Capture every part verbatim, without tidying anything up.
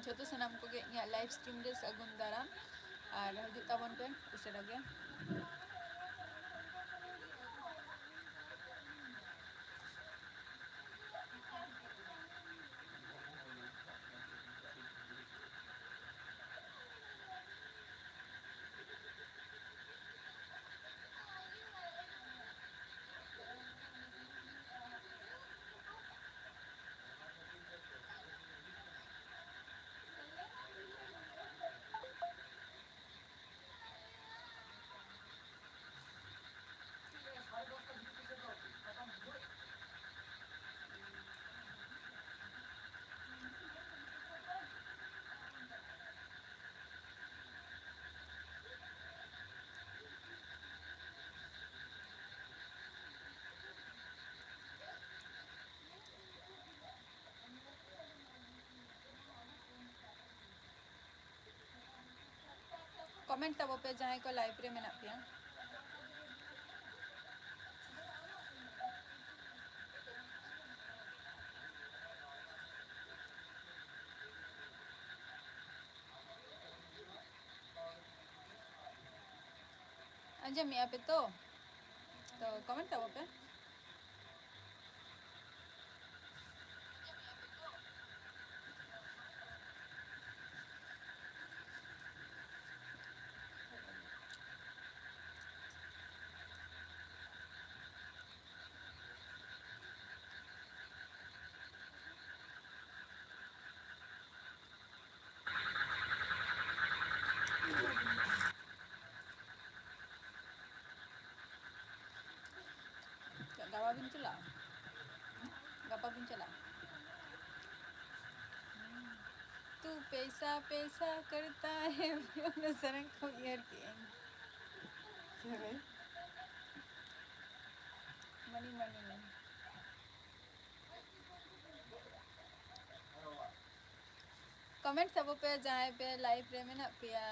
ᱡᱷᱚᱛᱚ ᱥᱟᱱᱟᱢ ᱠᱚᱜᱮ ᱤᱧᱟᱹᱜ live stream ᱨᱮ ᱥᱟᱹᱜᱩᱱ ᱫᱟᱨᱟᱢ, ᱟᱨ ᱦᱤᱡᱩᱜ ᱛᱟᱵᱚᱱ ᱯᱮ ᱩᱥᱟᱹᱨᱟ ᱜᱮ᱾ Comment ᱛᱟᱵᱚ ᱯᱮ ᱡᱟᱦᱟᱸᱭ ᱠᱚ live ᱨᱮ ᱢᱮᱱᱟᱜ ᱯᱮᱭᱟ᱾ ᱟᱸᱡᱚᱢᱮᱜᱼᱟ ᱯᱮ ᱛᱚ? ᱛᱚ comment ᱛᱟᱵᱚ ᱯᱮ᱾ ᱜᱟᱯᱟ ᱵᱤᱱ ᱪᱟᱞᱟᱜᱼᱟ? ᱜᱟᱯᱟ ᱵᱤᱱ ᱪᱟᱞᱟᱜᱼᱟ? ᱛᱩ ᱯᱮᱥᱟ ᱯᱮᱥᱟ ᱠᱟᱨᱛᱟ ᱦᱮ, ᱚᱱᱟ ᱥᱮᱨᱮᱧ ᱠᱚ ᱩᱭᱦᱟᱹᱨ ᱠᱮᱜᱼᱟᱹᱧ᱾ ᱪᱮᱫ ᱨᱮ? Money money. Comment ᱛᱟᱵᱚ ᱯᱮ ᱡᱟᱦᱟᱸᱭ ᱯᱮ live ᱨᱮ ᱢᱮᱱᱟᱜ ᱯᱮᱭᱟ᱾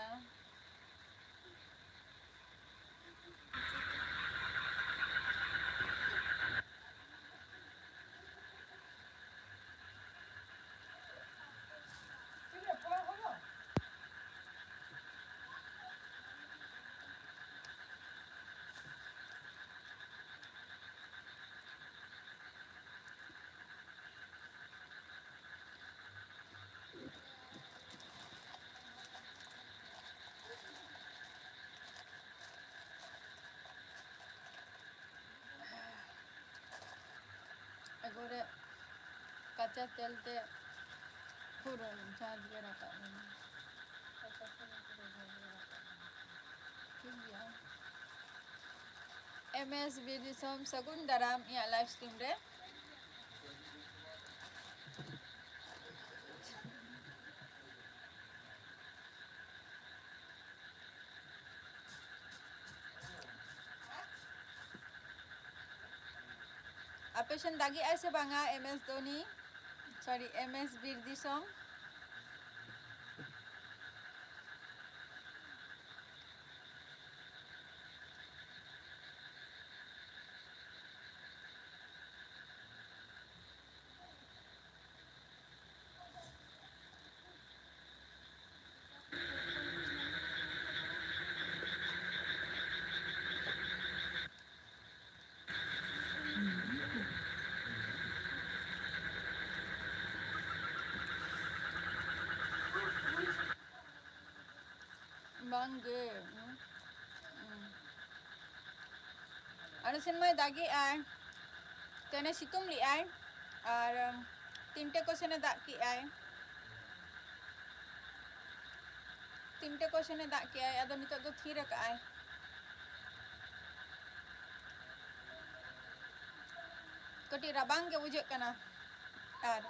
ᱠᱚᱨᱮ ᱠᱟᱪᱟ ᱛᱮᱞ ᱛᱮ ᱯᱩᱨᱟᱹ ᱡᱷᱟᱸᱡ ᱜᱮ ᱨᱟᱠᱟᱵ ᱞᱮᱱᱟ᱾ ᱠᱟᱪᱟ ᱛᱮᱞ ᱯᱩᱨᱟᱹ ᱡᱷᱟᱸᱡ ᱜᱮ ᱨᱟᱠᱟᱵ ᱞᱮᱱᱟ᱾ ᱴᱷᱤᱠ ᱜᱮᱭᱟ᱾ ᱮᱢ ᱮᱥ ᱵᱤᱨ ᱫᱤᱥᱚᱢ, ᱥᱟᱹᱜᱩᱱ ᱫᱟᱨᱟᱢ ᱤᱧᱟᱹᱜ live stream ᱨᱮ᱾ ᱟᱯᱮ ᱥᱮᱱ ᱫᱟᱜᱮᱜᱼᱟᱭ ᱥᱮ ᱵᱟᱝᱟ? ᱮᱢ ᱮᱥ ᱫᱷᱚᱱᱤ, sorry, ᱮᱢ ᱮᱥ ᱵᱤᱨ ᱫᱤᱥᱚᱢ᱾ ᱵᱟᱝ ᱜᱮ᱾ ᱟᱞᱮ ᱥᱮᱱ ᱢᱟᱭ ᱫᱟᱜᱮᱜᱼᱟᱭ, ᱛᱮᱱᱮ ᱥᱤᱛᱩᱝ ᱞᱮᱜᱼᱟᱭ, ᱟᱨ ᱛᱤᱱᱴᱮ ᱠᱚ ᱥᱮᱱᱮ ᱫᱟᱜ ᱠᱮᱜᱼᱟᱭ, ᱛᱤᱱᱴᱮ ᱠᱚ ᱥᱮᱱᱮ ᱫᱟᱜ ᱠᱮᱜᱼᱟᱭ, ᱟᱫᱚ ᱱᱤᱛᱚᱜ ᱫᱚ ᱛᱷᱤᱨ ᱟᱠᱟᱜᱼᱟᱭ᱾ ᱠᱟᱹᱴᱤᱡ ᱨᱟᱵᱟᱝ ᱜᱮ ᱵᱩᱡᱷᱟᱹᱜ ᱠᱟᱱᱟ, ᱟᱨ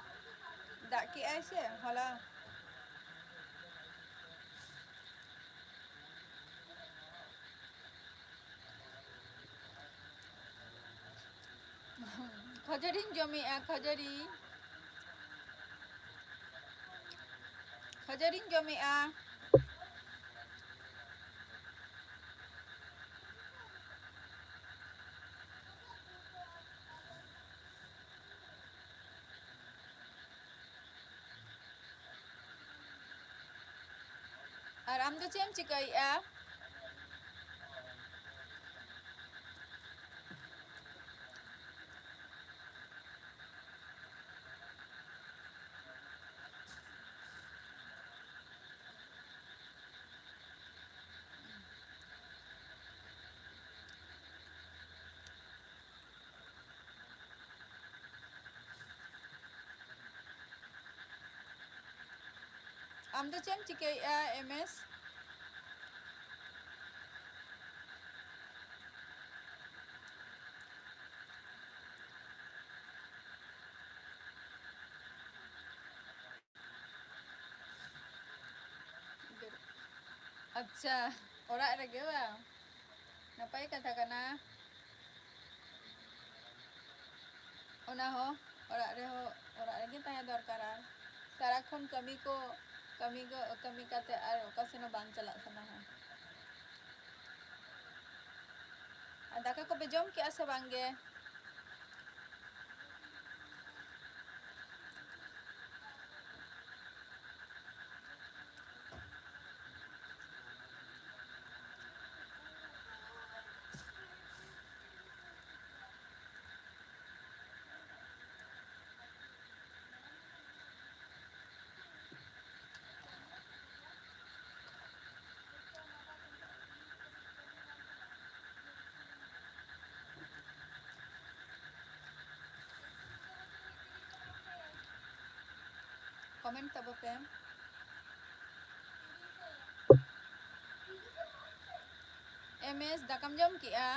ᱫᱟᱜ ᱠᱮᱜᱼᱟᱭ ᱥᱮ ᱦᱚᱞᱟ᱾ ᱠᱷᱟᱹᱡᱟᱹᱲᱤᱧ ᱡᱚᱢᱮᱜᱼᱟ, ᱠᱷᱟᱹᱡᱟᱹᱲᱤ᱾ ᱠᱷᱟᱹᱡᱟᱹᱲᱤᱧ ᱡᱚᱢᱮᱜᱼᱟ᱾ ᱟᱨ ᱟᱢ ᱫᱚ ᱪᱮᱫ ᱮᱢ ᱪᱤᱠᱟᱹᱭᱮᱜᱼᱟ? ᱟᱢ ᱫᱚ ᱪᱮᱫ ᱮᱢ ᱪᱤᱠᱟᱹᱭᱮᱫᱼᱟ, ᱮᱢ ᱮᱥ? ᱟᱪᱪᱷᱟ, ᱚᱲᱟᱜ ᱨᱮᱜᱮ ᱵᱟᱝ? ᱱᱟᱯᱟᱭ ᱠᱟᱛᱷᱟ ᱠᱟᱱᱟ᱾ ᱚᱱᱟ ᱦᱚᱸ ᱚᱲᱟᱜ ᱨᱮᱦᱚᱸ, ᱚᱲᱟᱜ ᱨᱮᱜᱮ ᱛᱟᱦᱮᱸ ᱫᱚᱨᱠᱟᱨ᱾ ᱟᱨ ᱥᱟᱨᱟᱠᱷᱚᱱ ᱠᱟᱹᱢᱤ ᱠᱚ, ᱠᱟᱹᱢᱤ ᱠᱚ, ᱠᱟᱹᱢᱤ ᱠᱟᱛᱮ ᱟᱨ ᱚᱠᱟ ᱥᱮᱱ ᱦᱚᱸ ᱵᱟᱝ ᱪᱟᱞᱟᱜ ᱥᱟᱱᱟᱣᱟ᱾ ᱟᱨ ᱫᱟᱠᱟ ᱠᱚᱯᱮ ᱡᱚᱢ ᱠᱮᱜᱼᱟ ᱥᱮ ᱵᱟᱝ ᱜᱮ? Comment ᱛᱟᱵᱚ ᱯᱮ᱾ ᱮᱢ ᱮᱥ, ᱫᱟᱠᱟᱢ ᱡᱚᱢ ᱠᱮᱜᱼᱟ?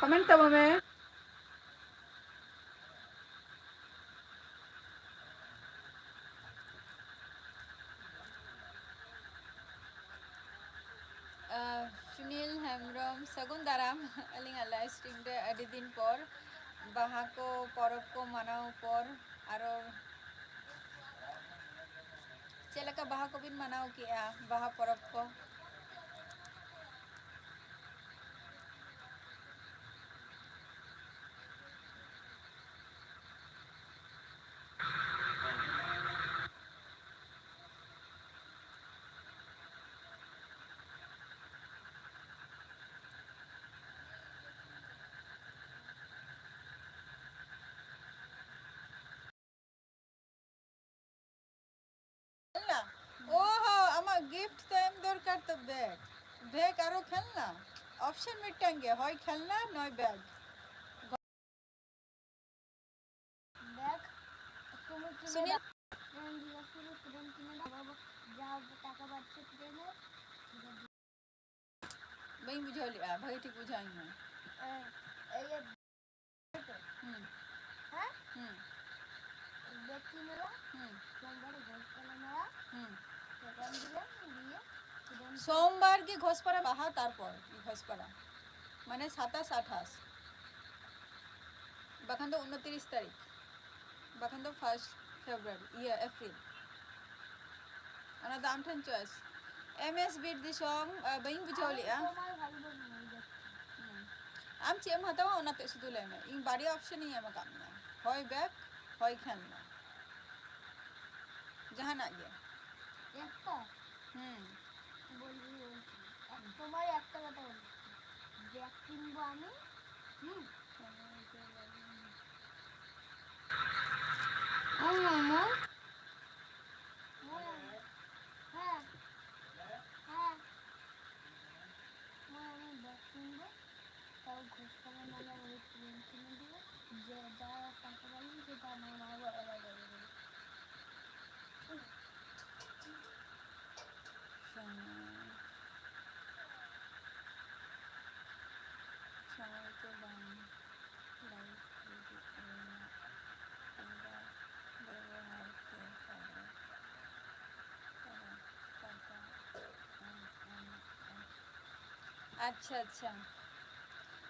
Comment ᱛᱟᱵᱚᱱ ᱢᱮ᱾ ᱥᱩᱱᱤᱞ ᱦᱮᱢᱵᱨᱚᱢ, ᱥᱟᱹᱜᱩᱱ ᱫᱟᱨᱟᱢ ᱟᱹᱞᱤᱧᱟᱜ live stream ᱨᱮ᱾ ᱟᱹᱰᱤ ᱫᱤᱱ ᱯᱚᱨ ᱵᱟᱦᱟ ᱠᱚ ᱯᱚᱨᱚᱵᱽ ᱠᱚ ᱢᱟᱱᱟᱣ ᱯᱚᱨ ᱟᱨᱚ ᱪᱮᱫ ᱞᱮᱠᱟ ᱵᱟᱦᱟ ᱠᱚᱵᱤᱱ ᱢᱟᱱᱟᱣ ᱠᱮᱜᱼᱟ, ᱵᱟᱦᱟ ᱯᱚᱨᱚᱵᱽ ᱠᱚ? ᱠᱷᱮᱞᱱᱟ? ᱚᱦᱚ, ᱟᱢᱟᱜ gift ᱛᱚ ᱮᱢ ᱫᱚᱨᱠᱟᱨ ᱛᱚ, bag᱾ Bag ᱟᱨᱚ ᱠᱷᱮᱞᱱᱟ? Option ᱢᱤᱫᱴᱟᱝ ᱜᱮ, ᱦᱚᱭ ᱠᱷᱮᱞᱱᱟ, ᱱᱚᱭ bag᱾ Bag, তুমি কিনে সুনীল। দাও। হ্যাঁ, জিজ্ঞাসা করো, তুমি কিনে দাও। বাবা, যা টাকা পাচ্ছে, কিনে দাও। ᱵᱟᱹᱧ ᱵᱩᱡᱷᱟᱹᱣ ᱞᱮᱜᱼᱟ, ᱵᱷᱟᱹᱜᱤ ᱴᱷᱤᱠ ᱵᱩᱡᱷᱟᱹᱣ ᱤᱧ ᱢᱮ᱾ ᱮ, ᱤᱭᱟᱹ, ᱦᱩᱸ᱾ ᱦᱮᱸ? ᱦᱩᱸ᱾ ᱵᱮᱠᱤ ᱢᱮᱞᱟ, ᱦᱩᱸ᱾ ᱥᱳᱢᱵᱟᱨ ᱜᱷᱳᱥᱯᱟᱲᱟ ᱢᱮᱞᱟ, ᱦᱩᱸ᱾ ᱥᱮᱠᱮᱱᱰ ᱫᱤᱱ ᱫᱤᱭᱮ ᱥᱳᱢᱵᱟᱨ ᱜᱮ ᱜᱷᱳᱥᱯᱟᱲᱟ ᱵᱟᱦᱟ, ᱛᱟᱨᱯᱚᱨ ᱜᱷᱳᱥᱯᱟᱲᱟ, ᱢᱟᱱᱮ ᱥᱟᱛᱟᱥ ᱟᱴᱷᱟᱥ, ᱵᱟᱠᱷᱟᱱ ᱫᱚ ᱩᱱᱛᱨᱤᱥ ᱛᱟᱹᱨᱤᱠᱷ, ᱵᱟᱠᱷᱟᱱ ᱫᱚ first February, ᱤᱭᱟᱹ, April᱾ ᱚᱱᱟ ᱫᱚ ᱟᱢ ᱴᱷᱮᱱ choice᱾ M S ᱵᱤᱨ ᱫᱤᱥᱚᱢ, ᱟ, ᱵᱟᱹᱧ ᱵᱩᱡᱷᱟᱹᱣ ᱞᱮᱜᱼᱟ᱾ ᱦᱩᱸ᱾ ᱟᱢ ᱪᱮᱫ ᱮᱢ ᱦᱟᱛᱟᱣᱟ, ᱚᱱᱟᱛᱮ ᱥᱩᱫᱷᱩ ᱞᱟᱹᱭ ᱢᱮ᱾ ᱤᱧ ᱵᱟᱨᱭᱟ option ᱤᱧ ᱮᱢ ᱟᱠᱟᱫ ᱢᱮᱭᱟ, ᱦᱚᱭ bag, ᱦᱚᱭ ᱠᱷᱮᱞᱱᱟ, ᱡᱟᱦᱟᱱᱟᱜ ᱜᱮ᱾ একটা? হুম। বলবি, বলছি। এক-, তোমার একটা কথা বলছি। ব্যাগ কিনবো আমি। হুম। ও মামা। হ্যাঁ। হ্যাঁ। হ্যাঁ। মা, আমি ব্যাগ কিনবো। তাও ঘোষপাড়া মেলায় ওই ট্রেন কিনে দিবে। যে যা টাকা পাবো, সেটা আমার মা বাবা দেবে। সময়, সময় তো বাং। ᱟᱪᱪᱷᱟ, ᱟᱪᱪᱷᱟ᱾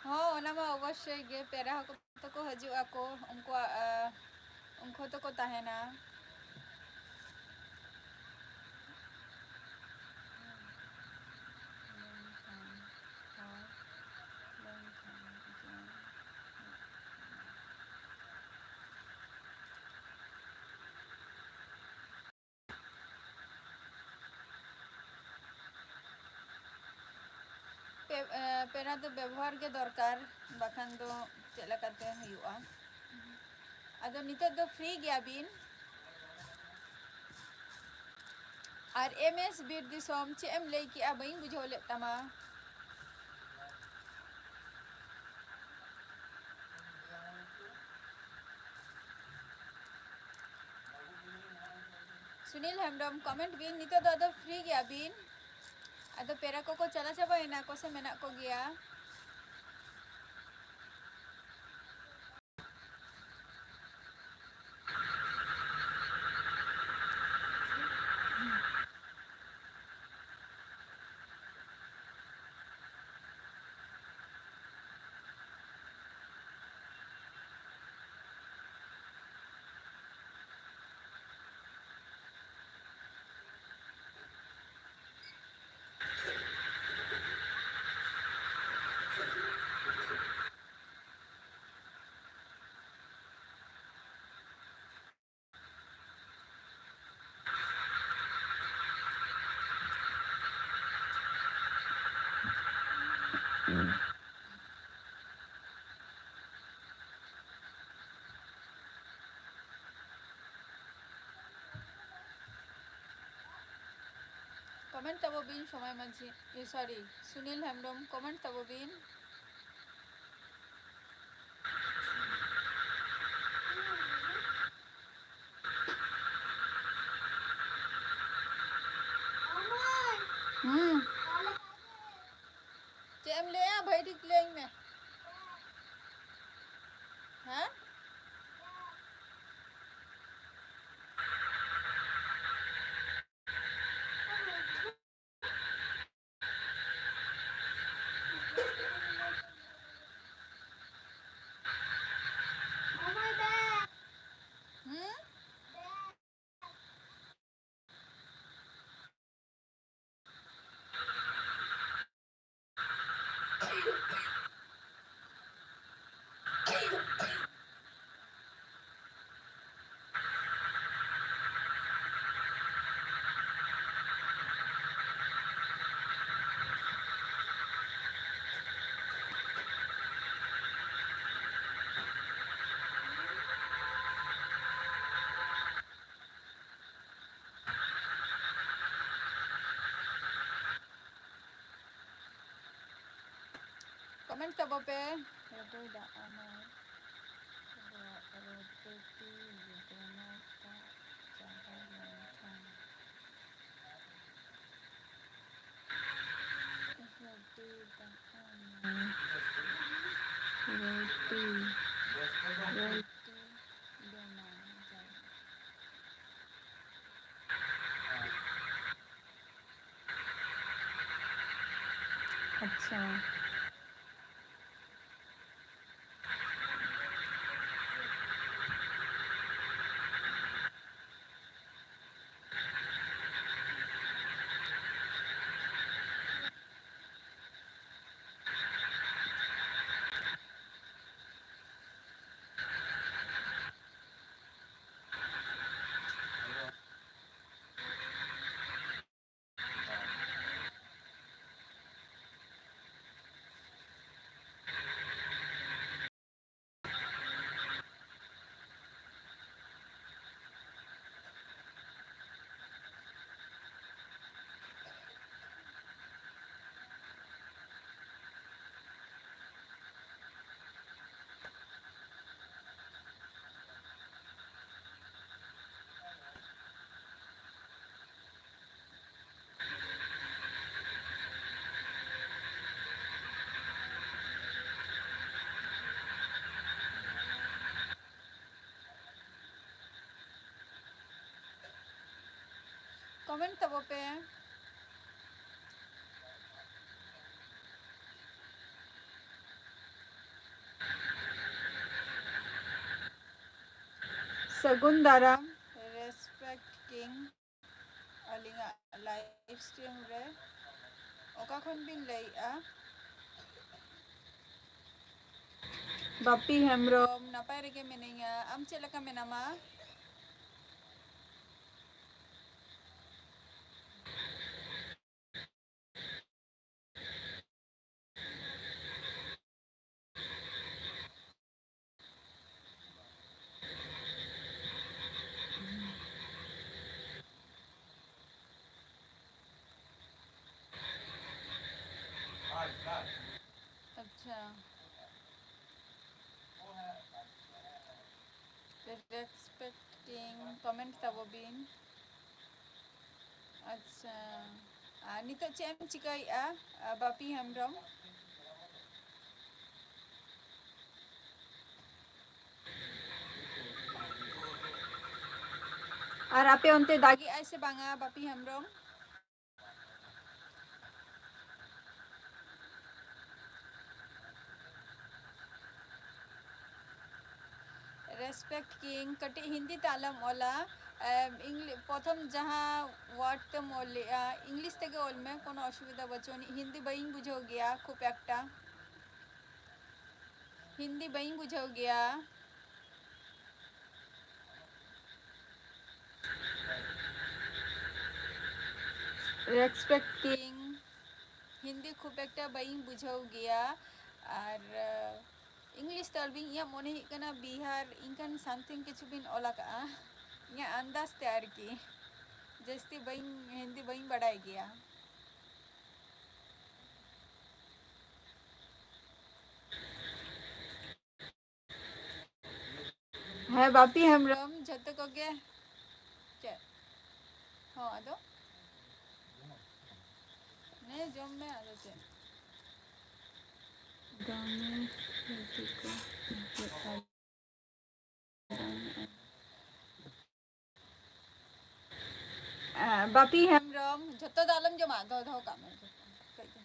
ᱦᱚᱸ, ᱚᱱᱟ ᱢᱟ ᱚᱵᱚᱥᱥᱳᱭ ᱜᱮ, ᱯᱮᱲᱟ ᱦᱚᱸᱠᱚ ᱛᱟᱠᱚ ᱦᱤᱡᱩᱜ ᱟᱠᱚ, ᱩᱱᱠᱩᱣᱟᱜ, ᱟ, ᱩᱱᱠᱩ ᱦᱚᱸᱛᱚ ᱠᱚ ᱛᱟᱦᱮᱱᱟ᱾ ᱯᱮ-, ᱮ, ᱯᱮᱲᱟ ᱫᱚ ᱵᱮᱵᱚᱦᱟᱨ ᱜᱮ ᱫᱚᱨᱠᱟᱨ, ᱵᱟᱠᱷᱟᱱ ᱫᱚ ᱪᱮᱫ ᱞᱮᱠᱟᱛᱮ ᱦᱩᱭᱩᱜᱼᱟ? ᱟᱫᱚ ᱱᱤᱛᱚᱜ ᱫᱚ free ᱜᱮᱭᱟᱵᱤᱱ᱾ ᱟᱨ M S ᱵᱤᱨ ᱫᱤᱥᱚᱢ, ᱪᱮᱫ ᱮᱢ ᱞᱟᱹᱭ ᱠᱮᱜᱼᱟ? ᱵᱟᱹᱧ ᱵᱩᱡᱷᱟᱹᱣ ᱞᱮᱫ ᱛᱟᱢᱟ᱾ ᱥᱩᱱᱤᱞ ᱦᱮᱢᱵᱨᱚᱢ, comment ᱵᱤᱱ, ᱱᱤᱛᱚᱜ ᱫᱚ ᱟᱫᱚ free ᱜᱮᱭᱟ ᱵᱤᱱ? ᱟᱫᱚ ᱯᱮᱲᱟ ᱠᱚᱠᱚ ᱪᱟᱞᱟᱣ ᱪᱟᱵᱟᱭᱮᱱᱟ ᱠᱚ ᱥᱮ ᱢᱮᱱᱟᱜ ᱠᱚᱜᱮᱭᱟ? Comment ᱛᱟᱵᱚ ᱵᱤᱱ ᱥᱚᱢᱟᱭ ᱢᱟᱹᱡᱷᱤ, ᱤᱭᱟᱹ, sorry, ᱥᱩᱱᱤᱞ ᱦᱮᱢᱵᱨᱚᱢ, comment ᱛᱟᱵᱚ ᱵᱤᱱ᱾ ᱦᱩᱸ᱾ ᱪᱮᱫ ᱮᱢ ᱞᱟᱹᱭᱟ? ᱵᱷᱟᱹᱜᱤ ᱴᱷᱤᱠ ᱞᱟᱹᱭᱟᱹᱧ ᱢᱮ᱾ ᱦᱮᱸ? ᱠᱚᱢᱮᱱᱴ ᱛᱟᱵᱚ ᱯᱮ᱾ ᱨᱚᱰᱚᱭ ᱫᱟᱜ ᱟᱢᱟᱭ᱾ ᱨᱚᱰᱚᱭ ᱛᱤ ᱡᱩᱫᱤ ᱢᱮᱛᱟᱜ ᱪᱟᱵᱟ ᱞᱮᱱᱠᱷᱟᱱ᱾ ᱨᱚᱰᱚᱭ ᱫᱟᱜ ᱟᱢᱟᱭ᱾ ᱨᱚᱰᱚᱭ, ᱨᱚᱰᱚᱭ ᱵᱮᱱᱟᱣ ᱡᱟᱭ᱾ ᱟᱪᱪᱷᱟ᱾ ᱠᱚᱢᱮᱱᱴ ᱛᱟᱵᱚ ᱯᱮ᱾ ᱥᱟᱹᱜᱩᱱ ᱫᱟᱨᱟᱢ, respect king᱾ ᱟᱹᱞᱤᱧᱟᱜ live stream ᱨᱮ ᱚᱠᱟ ᱠᱷᱚᱱ ᱵᱤᱱ ᱞᱟᱹᱭᱮᱜᱼᱟ? ᱵᱟᱯᱤ ᱦᱮᱢᱵᱨᱚᱢ, ᱱᱟᱯᱟᱭ ᱨᱮᱜᱮ ᱢᱤᱱᱟᱹᱧᱟ, ᱟᱢ ᱪᱮᱫ ᱞᱮᱠᱟ ᱢᱮᱱᱟᱢᱟ? ᱟᱪᱪᱷᱟ, Respecting comment ᱛᱟᱵᱚ ᱵᱤᱱ᱾ ᱟᱪᱪᱷᱟ, ᱟᱨ ᱱᱤᱛᱚᱜ ᱪᱮᱫ ᱮᱢ ᱪᱤᱠᱟᱹᱭᱮᱫᱼᱟ, ᱟᱨ ᱵᱟᱯᱤ ᱦᱮᱢᱵᱨᱚᱢ? ᱟᱨ ᱟᱯᱮ ᱚᱱᱛᱮ ᱫᱟᱜᱮᱜᱼᱟᱭ ᱥᱮ ᱵᱟᱝᱟ, ᱵᱟᱯᱤ ᱦᱮᱢᱵᱨᱚᱢ? Respect king, ᱠᱟᱹᱴᱤᱡ ᱦᱤᱱᱫᱤ ᱛᱮ ᱟᱞᱚᱢ ᱚᱞᱟ᱾ ᱮᱢ, ᱤᱝᱞᱤ-, ᱯᱨᱚᱛᱷᱚᱢ ᱡᱟᱦᱟᱸ word ᱛᱮᱢ ᱚᱞ ᱞᱮᱜᱼᱟ, English ᱛᱮᱜᱮ ᱚᱞ ᱢᱮ, ᱠᱳᱱᱳ ᱚᱥᱩᱵᱤᱫᱷᱟ ᱵᱟᱹᱪᱩᱜ ᱟᱹᱱᱤᱡ᱾ ᱦᱤᱱᱫᱤ ᱵᱟᱹᱧ ᱵᱩᱡᱷᱟᱹᱣ ᱜᱮᱭᱟ ᱠᱷᱩᱵ ᱮᱠᱴᱟ᱾ ᱦᱤᱱᱫᱤ ᱵᱟᱹᱧ ᱵᱩᱡᱷᱟᱹᱣ ᱜᱮᱭᱟ᱾ Respect king, ᱦᱤᱱᱫᱤ ᱠᱷᱩᱵ ᱮᱠᱴᱟ ᱵᱟᱹᱧ ᱵᱩᱡᱷᱟᱹᱣ ᱜᱮᱭᱟ᱾ ᱟᱨ, ᱟᱸ, English ᱛᱮ ᱚᱞ ᱵᱤᱱ, ᱤᱧᱟᱹᱜ ᱢᱚᱱᱮ ᱦᱩᱭᱩᱜ ᱠᱟᱱᱟ ᱵᱤᱦᱟᱨ ᱤᱱᱠᱟᱱ something ᱠᱤᱪᱷᱩ ᱵᱤᱱ ᱚᱞ ᱟᱠᱟᱜᱼᱟ, ᱤᱧᱟᱹᱜ ᱟᱱᱫᱟᱡᱽ ᱛᱮ ᱟᱨᱠᱤ᱾ ᱡᱟᱹᱥᱛᱤ ᱵᱟᱹᱧ, ᱦᱤᱱᱫᱤ ᱵᱟᱹᱧ ᱵᱟᱰᱟᱭ ᱜᱮᱭᱟ᱾ ᱦᱮᱸ, ᱵᱟᱯᱤ ᱦᱮᱢᱵᱨᱚᱢ, ᱡᱷᱚᱛᱚ ᱠᱚᱜᱮ᱾ ᱪᱮᱫ? ᱦᱚᱸ, ᱟᱫᱚ? ᱱᱮ ᱡᱚᱢ ᱢᱮ, ᱟᱫᱚ ᱪᱮᱫ? ᱫᱚᱢᱮ ᱠᱷᱟᱹᱡᱤ ᱠᱚ ᱵᱩᱡᱷᱟᱹᱜᱼᱟ᱾ ᱮᱸ, ᱵᱟᱯᱤ ᱦᱮᱢᱵᱨᱚᱢ, ᱡᱷᱚᱛᱚ ᱫᱚ ᱟᱞᱚᱢ ᱡᱚᱢᱟ, ᱫᱚᱦᱚ, ᱫᱚᱦᱚ ᱠᱟᱜ ᱢᱮ᱾ ᱠᱟᱹᱡ ᱫᱚ᱾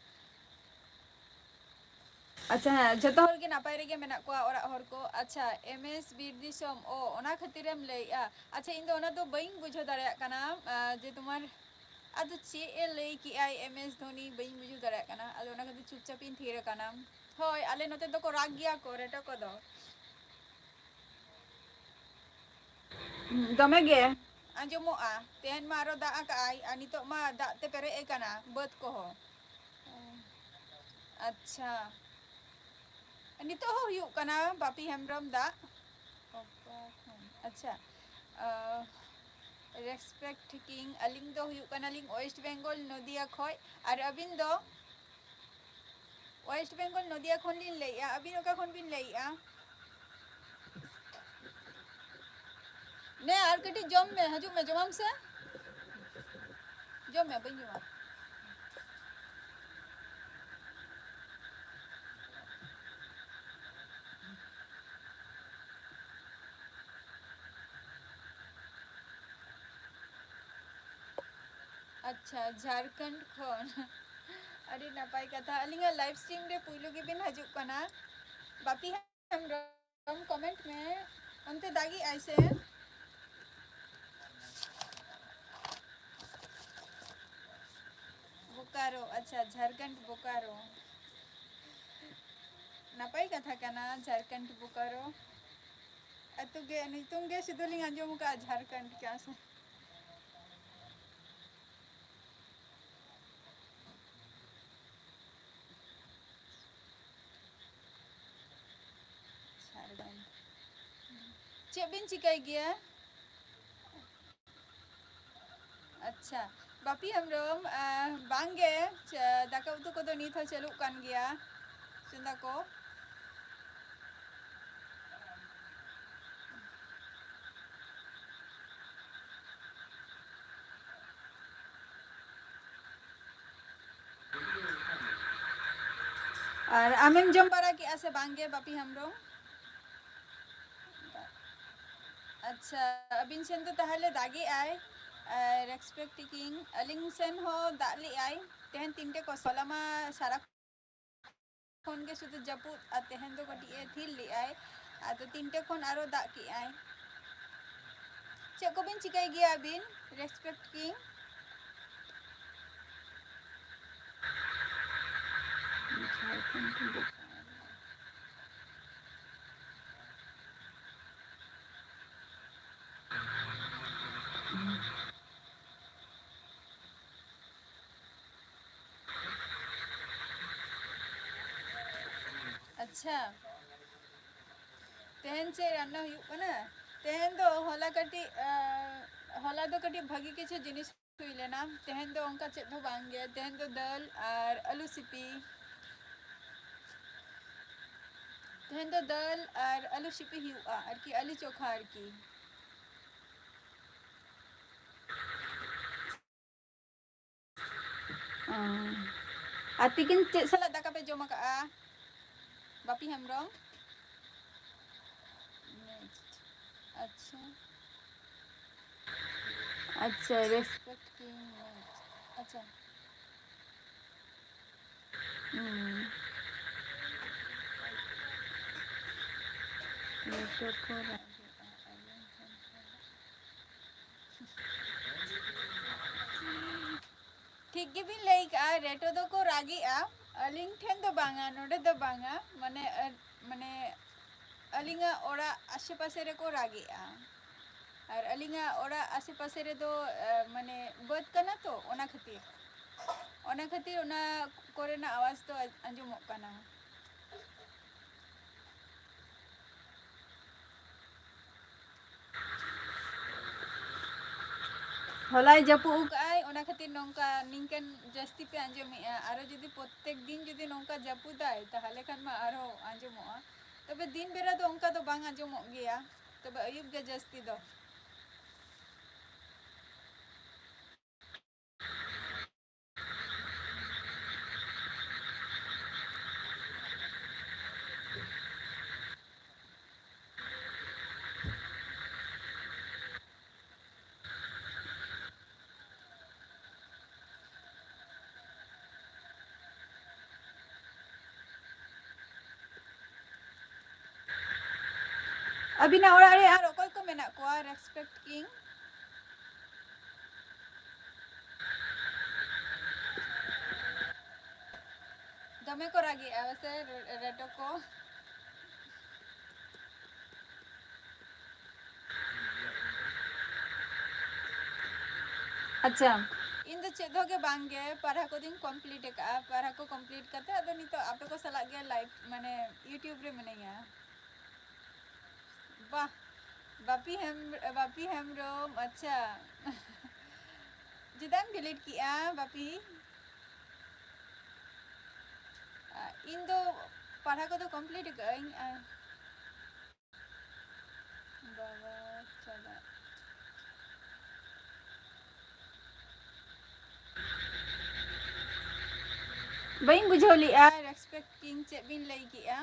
ᱟᱪᱪᱷᱟ, ᱦᱮᱸ, ᱡᱷᱚᱛᱚ ᱦᱚᱲ ᱜᱮ ᱱᱟᱯᱟᱭ ᱨᱮᱜᱮ ᱢᱮᱱᱟᱜ ᱠᱚᱣᱟ ᱚᱲᱟᱜ ᱦᱚᱲ ᱠᱚ᱾ ᱟᱪᱪᱷᱟ, M S ᱵᱤᱨ ᱫᱤᱥᱚᱢ, ᱚ, ᱚᱱᱟ ᱠᱷᱟᱹᱛᱤᱨᱮᱢ ᱞᱟᱹᱭᱮᱜᱼᱟ᱾ ᱟᱪᱪᱷᱟ, ᱤᱧ ᱫᱚ ᱚᱱᱟ ᱫᱚ ᱵᱟᱹᱧ ᱵᱩᱡᱷᱟᱹᱣ ᱫᱟᱲᱮᱭᱟᱜ ᱠᱟᱱᱟ, ᱟᱸ, ᱡᱮ ᱛᱳᱢᱟᱨ, ᱟᱫᱚ ᱪᱮᱫ ᱮ ᱞᱟᱹᱭ ᱠᱮᱜᱼᱟᱭ M S ᱫᱷᱳᱱᱤ, ᱵᱟᱹᱧ ᱵᱩᱡᱷᱟᱹᱣ ᱫᱟᱲᱮᱭᱟᱜ ᱠᱟᱱᱟ᱾ ᱟᱫᱚ ᱚᱱᱟ ᱠᱷᱟᱹᱛᱤᱨ ᱪᱩᱯᱪᱟᱯ ᱤᱧ ᱛᱷᱤᱨ ᱟᱠᱟᱱᱟ᱾ ᱦᱳᱭ, ᱟᱞᱮ ᱱᱚᱛᱮ ᱫᱚᱠᱚ ᱨᱟᱜᱽ ᱜᱮᱭᱟ ᱠᱚ, ᱨᱮᱴᱚ ᱠᱚᱫᱚ᱾ ᱫᱚᱢᱮ ᱜᱮ ᱟᱸᱡᱚᱢᱚᱜᱼᱟ᱾ ᱛᱮᱦᱮᱧ ᱢᱟ ᱟᱨᱚ ᱫᱟᱜ ᱟᱠᱟᱜᱼᱟᱭ, ᱟᱨ ᱱᱤᱛᱚᱜ ᱢᱟ ᱫᱟᱜ ᱛᱮ ᱯᱮᱨᱮᱡ ᱟᱠᱟᱱᱟ ᱵᱟᱹᱫᱽ ᱠᱚᱦᱚᱸ᱾ ᱟᱪᱪᱷᱟ, ᱱᱤᱛᱚᱜ ᱦᱚᱸ ᱦᱩᱭᱩᱜ ᱠᱟᱱᱟ ᱵᱟᱯᱤ ᱦᱮᱢᱵᱨᱚᱢ ᱫᱟᱜ? ᱟᱪᱪᱷᱟ, ᱟᱸ, respect king, ᱟᱹᱞᱤᱧ ᱫᱚ ᱦᱩᱭᱩᱜ ᱠᱟᱱᱟᱞᱤᱧ West Bengal, ᱱᱚᱫᱤᱭᱟ ᱠᱷᱚᱡ᱾ ᱟᱨ ᱟᱹᱵᱤᱱ ᱫᱚ? West Bengal, ᱱᱚᱫᱤᱭᱟ ᱠᱷᱚᱱ ᱞᱤᱧ ᱞᱟᱹᱭᱮᱜᱼᱟ᱾ ᱟᱹᱵᱤᱱ ᱚᱠᱟ ᱠᱷᱚᱱ ᱵᱤᱱ ᱞᱟᱹᱭᱮᱜᱼᱟ? ᱱᱮ ᱟᱨ ᱠᱟᱹᱴᱤᱡ ᱡᱚᱢ ᱢᱮ, ᱦᱤᱡᱩᱜ ᱢᱮ, ᱡᱚᱢᱟᱢ ᱥᱮ? ᱡᱚᱢ ᱢᱮ, ᱵᱟᱹᱧ ᱡᱚᱢᱟ᱾ ᱟᱪᱪᱷᱟ, ᱡᱷᱟᱲᱠᱷᱚᱸᱰ ᱠᱷᱚᱱ᱾ ᱟᱹᱰᱤ ᱱᱟᱯᱟᱭ ᱠᱟᱛᱷᱟ᱾ ᱟᱹᱞᱤᱧᱟᱜ live stream ᱨᱮ ᱯᱩᱭᱞᱩ ᱜᱮᱵᱤᱱ ᱦᱤᱡᱩᱜ ᱠᱟᱱᱟ᱾ ᱵᱟᱯᱤ ᱦᱮᱢᱵᱨᱚᱢ, comment ᱢᱮ, ᱚᱱᱛᱮ ᱫᱟᱜᱮᱜ ᱟᱭ ᱥᱮ? ᱵᱳᱠᱟᱨᱳ, ᱟᱪᱪᱷᱟ, ᱡᱷᱟᱲᱠᱷᱚᱸᱰ ᱵᱳᱠᱟᱨᱳ᱾ ᱱᱟᱯᱟᱭ ᱠᱟᱛᱷᱟ ᱠᱟᱱᱟ, ᱡᱷᱟᱲᱠᱷᱚᱸᱰ ᱵᱳᱠᱟᱨᱳ᱾ ᱟᱹᱛᱩ ᱜᱮ, ᱧᱩᱛᱩᱢ ᱜᱮ ᱥᱩᱫᱷᱩ ᱞᱤᱧ ᱟᱸᱡᱚᱢ ᱟᱠᱟᱫᱼᱟ, ᱡᱷᱟᱲᱠᱷᱚᱸᱰ ᱪᱮᱫᱟᱜ ᱥᱮ᱾ ᱡᱷᱟᱲᱠᱷᱚᱸᱰ᱾ ᱪᱮᱫ ᱵᱤᱱ ᱪᱤᱠᱟᱹᱭ ᱜᱮᱭᱟ? ᱟᱪᱪᱷᱟ, ᱵᱟᱯᱤ ᱦᱮᱢᱵᱨᱚᱢ, ᱟᱸ, ᱵᱟᱝᱜᱮ, ᱪᱟ-, ᱫᱟᱠᱟ ᱩᱛᱩ ᱠᱚᱫᱚ ᱱᱤᱛ ᱦᱚᱸ ᱪᱟᱹᱞᱩᱜ ᱠᱟᱱ ᱜᱮᱭᱟ, ᱪᱚᱸᱫᱟ ᱠᱚ᱾ ᱟᱨ ᱟᱢᱮᱢ ᱡᱚᱢ ᱵᱟᱲᱟ ᱠᱮᱜᱼᱟ ᱥᱮ ᱵᱟᱝ ᱜᱮ, ᱵᱟᱯᱤ ᱦᱮᱢᱵᱨᱚᱢ? ᱟᱪᱪᱷᱟ, ᱟᱹᱵᱤᱱ ᱥᱮᱱ ᱫᱚ ᱛᱟᱦᱚᱞᱮ ᱫᱟᱜᱮᱜᱼᱟᱭ, ᱟᱨ expecting ᱟᱹᱞᱤᱧ ᱥᱮᱱ ᱦᱚᱸ ᱫᱟᱜ ᱞᱮᱜᱼᱟᱭ ᱛᱮᱦᱮᱧ ᱛᱤᱱᱴᱮ ᱠᱚ, ᱦᱚᱞᱟ ᱢᱟ ᱥᱟᱨᱟ ᱠᱷᱚᱱ ᱜᱮ ᱥᱩᱫᱷᱩ ᱡᱟᱹᱯᱩᱫ, ᱟᱨ ᱛᱮᱦᱮᱧ ᱫᱚ ᱠᱟᱹᱴᱤᱡ ᱮ ᱛᱷᱤᱨ ᱞᱮᱜᱼᱟᱭ, ᱟᱫᱚ ᱛᱤᱱᱴᱮ ᱠᱷᱚᱱ ᱟᱨᱚ ᱫᱟᱜ ᱠᱮᱜᱼᱟᱭ᱾ ᱪᱮᱫ ᱠᱚᱵᱤᱱ ᱪᱤᱠᱟᱹᱭ ᱜᱮᱭᱟ ᱟᱹᱵᱤᱱ? Respecting. ᱟᱪᱪᱷᱟ, ᱛᱮᱦᱮᱧ ᱪᱮᱫ ᱨᱟᱱᱱᱟ ᱦᱩᱭᱩᱜ ᱠᱟᱱᱟ? ᱛᱮᱦᱮᱧ ᱫᱚ ᱦᱚᱞᱟ ᱠᱟᱹᱴᱤᱡ, ᱟᱸ, ᱦᱚᱞᱟ ᱫᱚ ᱠᱟᱹᱴᱤᱡ ᱵᱷᱟᱹᱜᱤ ᱠᱤᱪᱷᱩ ᱡᱤᱱᱤᱥ ᱦᱩᱭ ᱞᱮᱱᱟ᱾ ᱛᱮᱦᱮᱧ ᱫᱚ ᱚᱱᱠᱟ ᱪᱮᱫ ᱦᱚᱸ ᱵᱟᱝ ᱜᱮ᱾ ᱛᱮᱦᱮᱧ ᱫᱚ ᱫᱟᱹᱞ ᱟᱨ ᱟᱹᱞᱩ ᱥᱤᱯᱤ᱾ ᱛᱮᱦᱮᱧ ᱫᱚ ᱫᱟᱹᱞ ᱟᱨ ᱟᱹᱞᱩ ᱥᱤᱯᱤ ᱦᱩᱭᱩᱜᱼᱟ ᱟᱨᱠᱤ, ᱟᱹᱞᱩ ᱪᱳᱠᱷᱟ ᱟᱨᱠᱤ᱾ ᱟᱨ ᱛᱤᱠᱤᱱ ᱪᱮᱫ ᱥᱟᱞᱟᱜ ᱫᱟᱠᱟ ᱯᱮ ᱡᱚᱢ ᱟᱠᱟᱜᱼᱟ? ᱵᱟᱯᱤ ᱦᱮᱢᱵᱨᱚᱢ᱾ ᱟᱪᱪᱷᱟ, ᱟᱪᱪᱷᱟ, respect king, ᱟᱪᱪᱷᱟ᱾ ᱦᱩᱸ᱾ ᱞᱮᱴᱚ ᱠᱚ ᱨᱟᱜᱮᱜᱼᱟ, ᱟᱹᱞᱤᱧ ᱴᱷᱮᱱ ᱠᱷᱚᱱ᱾ ᱴᱷᱤᱠ ᱜᱮᱵᱤᱱ ᱞᱟᱹᱭ ᱠᱟᱜᱼᱟ, ᱨᱮᱴᱚ ᱫᱚᱠᱚ ᱨᱟᱜᱮᱜᱼᱟ, ᱟᱹᱞᱤᱧ ᱴᱷᱮᱱ ᱫᱚ ᱵᱟᱝᱟ, ᱱᱚᱰᱮ ᱫᱚ ᱵᱟᱝᱟ, ᱢᱟᱱᱮ, ᱟᱹ-, ᱢᱟᱱᱮ, ᱟᱹᱞᱤᱧᱟᱜ ᱚᱲᱟᱜ ᱟᱥᱮ ᱯᱟᱥᱮ ᱨᱮᱠᱚ ᱨᱟᱜᱮᱜᱼᱟ᱾ ᱟᱨ ᱟᱹᱞᱤᱧᱟᱜ ᱚᱲᱟᱜ ᱟᱥᱮ ᱯᱟᱥᱮ ᱨᱮᱫᱚ, ᱟᱹ, ᱢᱟᱱᱮ, ᱵᱟᱹᱫᱽ ᱠᱟᱱᱟ ᱛᱚ, ᱚᱱᱟ ᱠᱷᱟᱹᱛᱤᱨ, ᱚᱱᱟ ᱠᱷᱟᱹᱛᱤᱨ ᱚᱱᱟ ᱠᱚᱨᱮᱱᱟᱜ ᱟᱣᱟᱡᱽ ᱫᱚ ᱟᱸᱡᱚᱢᱚᱜ ᱠᱟᱱᱟ᱾ ᱦᱚᱞᱟᱭ ᱡᱟᱹᱯᱩᱫ ᱟᱠᱟᱫᱼᱟᱭ, ᱚᱱᱟ ᱠᱷᱟᱹᱛᱤᱨ ᱱᱚᱝᱠᱟ ᱱᱤᱝᱠᱟᱹᱱ ᱡᱟᱹᱥᱛᱤ ᱯᱮ ᱟᱸᱡᱚᱢᱮᱜᱼᱟ᱾ ᱟᱨᱚ ᱡᱩᱫᱤ ᱯᱨᱚᱛᱮᱠ ᱫᱤᱱ ᱡᱩᱫᱤ ᱱᱚᱝᱠᱟ ᱡᱟᱹᱯᱩᱫᱟᱭ, ᱛᱟᱦᱚᱞᱮ ᱠᱷᱟᱱ ᱢᱟ ᱟᱨᱦᱚᱸ ᱟᱸᱡᱚᱢᱚᱜᱼᱟ᱾ ᱛᱚᱵᱮ ᱫᱤᱱ ᱵᱮᱲᱟ ᱫᱚ ᱚᱱᱠᱟ ᱫᱚ ᱵᱟᱝ ᱟᱸᱡᱚᱢᱚᱜ ᱜᱮᱭᱟ, ᱛᱚᱵᱮ ᱟᱹᱭᱩᱵ ᱜᱮ ᱡᱟᱹᱥᱛᱤ ᱫᱚ᱾ ᱟᱹᱵᱤᱱᱟᱜ ᱚᱲᱟᱜ ᱨᱮ ᱟᱨ ᱚᱠᱚᱭ ᱠᱚ ᱢᱮᱱᱟᱜ ᱠᱚᱣᱟ? Respect king᱾ ᱫᱚᱢᱮ ᱠᱚ ᱨᱟᱜᱮᱜᱼᱟ ᱥᱮ ᱨᱮ-, ᱨᱮᱴᱚ ᱠᱚ? ᱟᱪᱪᱷᱟ, ᱤᱧ ᱫᱚ ᱪᱮᱫ ᱦᱚᱸ ᱜᱮ ᱵᱟᱝ ᱜᱮ, ᱯᱟᱲᱦᱟᱣ ᱠᱚᱫᱚᱧ complete ᱟᱠᱟᱫᱼᱟ᱾ ᱯᱟᱲᱦᱟᱣ ᱠᱚ complete ᱠᱟᱛᱮ ᱟᱫᱚ ᱱᱤᱛᱚᱜ ᱟᱯᱮ ᱠᱚ ᱥᱟᱞᱟᱜ ᱜᱮ live, ᱢᱟᱱᱮ, YouTube ᱨᱮ ᱢᱤᱱᱟᱹᱧᱟ᱾ ᱵᱟᱦ, ᱵᱟᱯᱤ ᱦᱮᱢ-, ᱵᱟᱯᱤ ᱦᱮᱢᱵᱨᱚᱢ, ᱟᱪᱪᱷᱟ᱾ ᱪᱮᱫᱟᱜ ᱮᱢ delete ᱠᱮᱜᱼᱟ, ᱵᱟᱯᱤ? ᱟ, ᱤᱧ ᱫᱚ ᱯᱟᱲᱦᱟᱣ ᱠᱚᱫᱚ complete ᱟᱠᱟᱫ ᱟᱹᱧ, ᱟᱨ ᱵᱟᱵᱟ ᱪᱟᱞᱟᱜ᱾ ᱵᱟᱹᱧ ᱵᱩᱡᱷᱟᱹᱣ ᱞᱮᱜᱼᱟ, respect king ᱪᱮᱫ ᱵᱤᱱ ᱞᱟᱹᱭ ᱠᱮᱜᱼᱟ?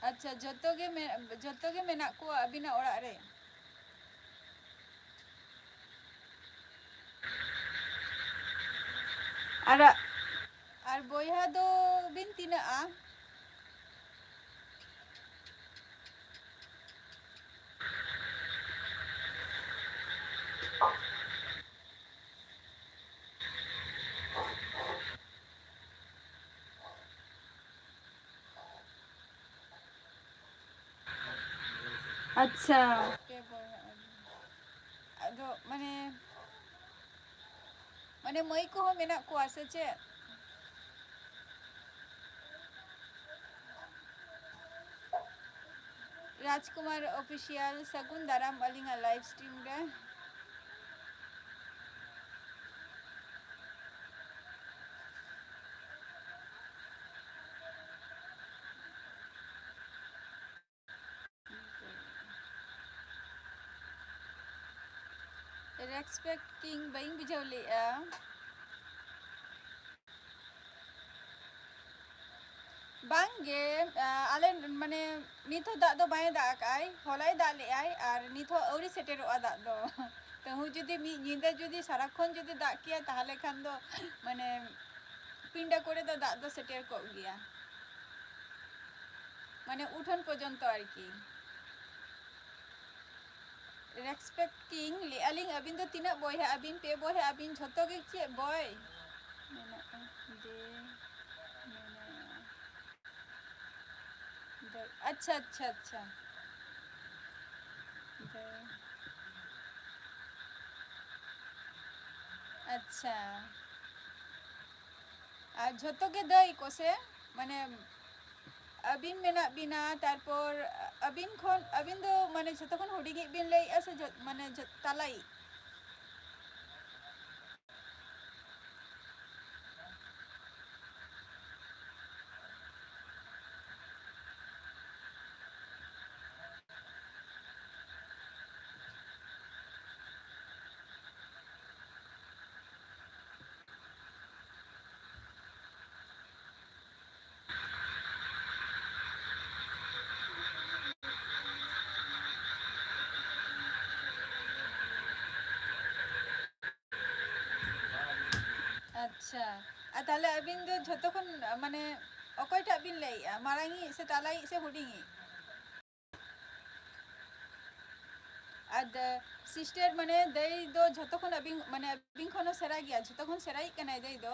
ᱟᱪᱪᱷᱟ, ᱡᱚᱛᱚ ᱜᱮ ᱢᱮ-, ᱡᱚᱛᱚ ᱜᱮ ᱢᱮᱱᱟᱜ ᱠᱚᱣᱟ ᱟᱹᱵᱤᱱᱟᱜ ᱚᱲᱟᱜ ᱨᱮ? ᱟᱨ, ᱟᱨ ᱵᱚᱭᱦᱟ ᱫᱚ ᱵᱤᱱ ᱛᱤᱱᱟᱹᱜᱼᱟ? ᱟᱪᱪᱷᱟ᱾ ᱯᱮ ᱵᱚᱭᱦᱟ᱾ ᱟᱫᱚ ᱢᱟᱱᱮ, ᱢᱟᱱᱮ ᱢᱟᱹᱭ ᱠᱚᱦᱚᱸ ᱢᱮᱱᱟᱜ ᱠᱚᱣᱟ ᱥᱮ ᱪᱮᱫ? ᱨᱟᱡᱽᱠᱩᱢᱟᱨ Official, ᱥᱟᱹᱜᱩᱱ ᱫᱟᱨᱟᱢ ᱟᱹᱞᱤᱧᱟᱜ live stream ᱨᱮ᱾ Respect king ᱵᱟᱹᱧ ᱵᱩᱡᱷᱟᱹᱣ ᱞᱮᱜᱼᱟ᱾ ᱵᱟᱝ ᱜᱮ, ᱟ, ᱟᱞᱮ ᱢᱟᱱᱮ ᱱᱤᱛ ᱦᱚᱸ ᱫᱟᱜ ᱫᱚ ᱵᱟᱭ ᱫᱟᱜ ᱟᱠᱟᱜᱼᱟᱭ, ᱦᱚᱞᱟᱭ ᱫᱟᱜ ᱞᱮᱜᱼᱟᱭ ᱟᱨ ᱱᱤᱛ ᱦᱚᱸ ᱟᱹᱣᱨᱤ ᱥᱮᱴᱮᱨᱚᱜᱼᱟ ᱫᱟᱜ ᱫᱚ᱾ ᱛᱟᱹᱦᱩ ᱡᱩᱫᱤ ᱢᱤᱫ ᱧᱤᱫᱟᱹ ᱡᱩᱫᱤ ᱥᱟᱨᱟᱠᱷᱚᱱ ᱡᱩᱫᱤ ᱫᱟᱜ ᱠᱮᱭᱟ, ᱛᱟᱦᱚᱞᱮ ᱠᱷᱟᱱ ᱫᱚ ᱢᱟᱱᱮ ᱯᱤᱸᱰᱟᱹ ᱠᱚᱨᱮ ᱫᱚ ᱫᱟᱜ ᱫᱚ ᱥᱮᱴᱮᱨ ᱠᱚᱜ ᱜᱮᱭᱟ, ᱢᱟᱱᱮ ᱩᱴᱷᱟᱹᱱ ᱯᱚᱨᱡᱚᱱᱛᱚ ᱟᱨᱠᱤ᱾ Respect king, ᱞᱟᱹᱭᱮᱫᱼᱟ ᱞᱤᱧ, ᱟᱹᱵᱤᱱ ᱫᱚ ᱛᱤᱱᱟᱹᱜ ᱵᱚᱭᱦᱟ ᱟᱹᱵᱤᱱ? ᱯᱮ ᱵᱚᱭᱦᱟ ᱟᱹᱵᱤᱱ, ᱡᱷᱚᱛᱚ ᱜᱮ ᱪᱮᱫ ᱵᱚᱭ? ᱢᱮᱱᱟᱜᱼᱟ, ᱡᱮ, ᱢᱮᱱᱟᱭᱟ᱾ ᱫᱚ, ᱟᱪᱪᱷᱟ, ᱟᱪᱪᱷᱟ, ᱟᱪᱪᱷᱟ᱾ ᱫᱚ, ᱟᱪᱪᱷᱟ᱾ ᱟᱨ ᱡᱷᱚᱛᱚ ᱜᱮ ᱫᱟᱹᱭ ᱠᱚ ᱥᱮ? ᱢᱟᱱᱮ, ᱟᱹᱵᱤᱱ ᱢᱮᱱᱟᱜ ᱵᱤᱱᱟ, ᱛᱟᱨᱯᱚᱨ ᱟᱹᱵᱤᱱ ᱠᱷᱚᱱ, ᱟᱹᱵᱤᱱ ᱫᱚ ᱢᱟᱱᱮ ᱡᱷᱚᱛᱚ ᱠᱷᱚᱱ ᱦᱩᱰᱤᱧᱤᱡ ᱵᱤᱱ ᱞᱟᱹᱭᱮᱜᱼᱟ ᱥᱮ ᱡᱷᱚ-, ᱢᱟᱱᱮ ᱡᱷᱚ-, ᱛᱟᱞᱟᱭᱤᱡ? ᱟᱪᱪᱷᱟ, ᱟᱨ ᱛᱟᱦᱞᱮ ᱟᱹᱵᱤᱱ ᱫᱚ ᱡᱷᱚᱛᱚ ᱠᱷᱚᱱ, ᱢᱟᱱᱮ, ᱚᱠᱚᱭᱴᱟᱜ ᱵᱤᱱ ᱞᱟᱹᱭᱮᱜᱼᱟ, ᱢᱟᱨᱟᱝᱤᱡ ᱥᱮ ᱛᱟᱞᱟᱭᱤᱡ ᱥᱮ ᱦᱩᱰᱤᱧᱤᱡ? ᱟᱨ ᱫᱟ-, ᱥᱤᱥᱴᱟᱨ, ᱢᱟᱱᱮ, ᱫᱟᱹᱭ ᱫᱚ ᱡᱷᱚᱛᱚ ᱠᱷᱚᱱ ᱟᱹᱵᱤᱱ, ᱢᱟᱱᱮ, ᱟᱹᱵᱤᱱ ᱠᱷᱚᱱ ᱦᱚᱸ ᱥᱮᱬᱟ ᱜᱮᱭᱟ, ᱡᱷᱚᱛᱚ ᱠᱷᱚᱱ ᱥᱮᱬᱟᱭᱤᱡ ᱠᱟᱱᱟᱭ ᱫᱟᱹᱭ ᱫᱚ᱾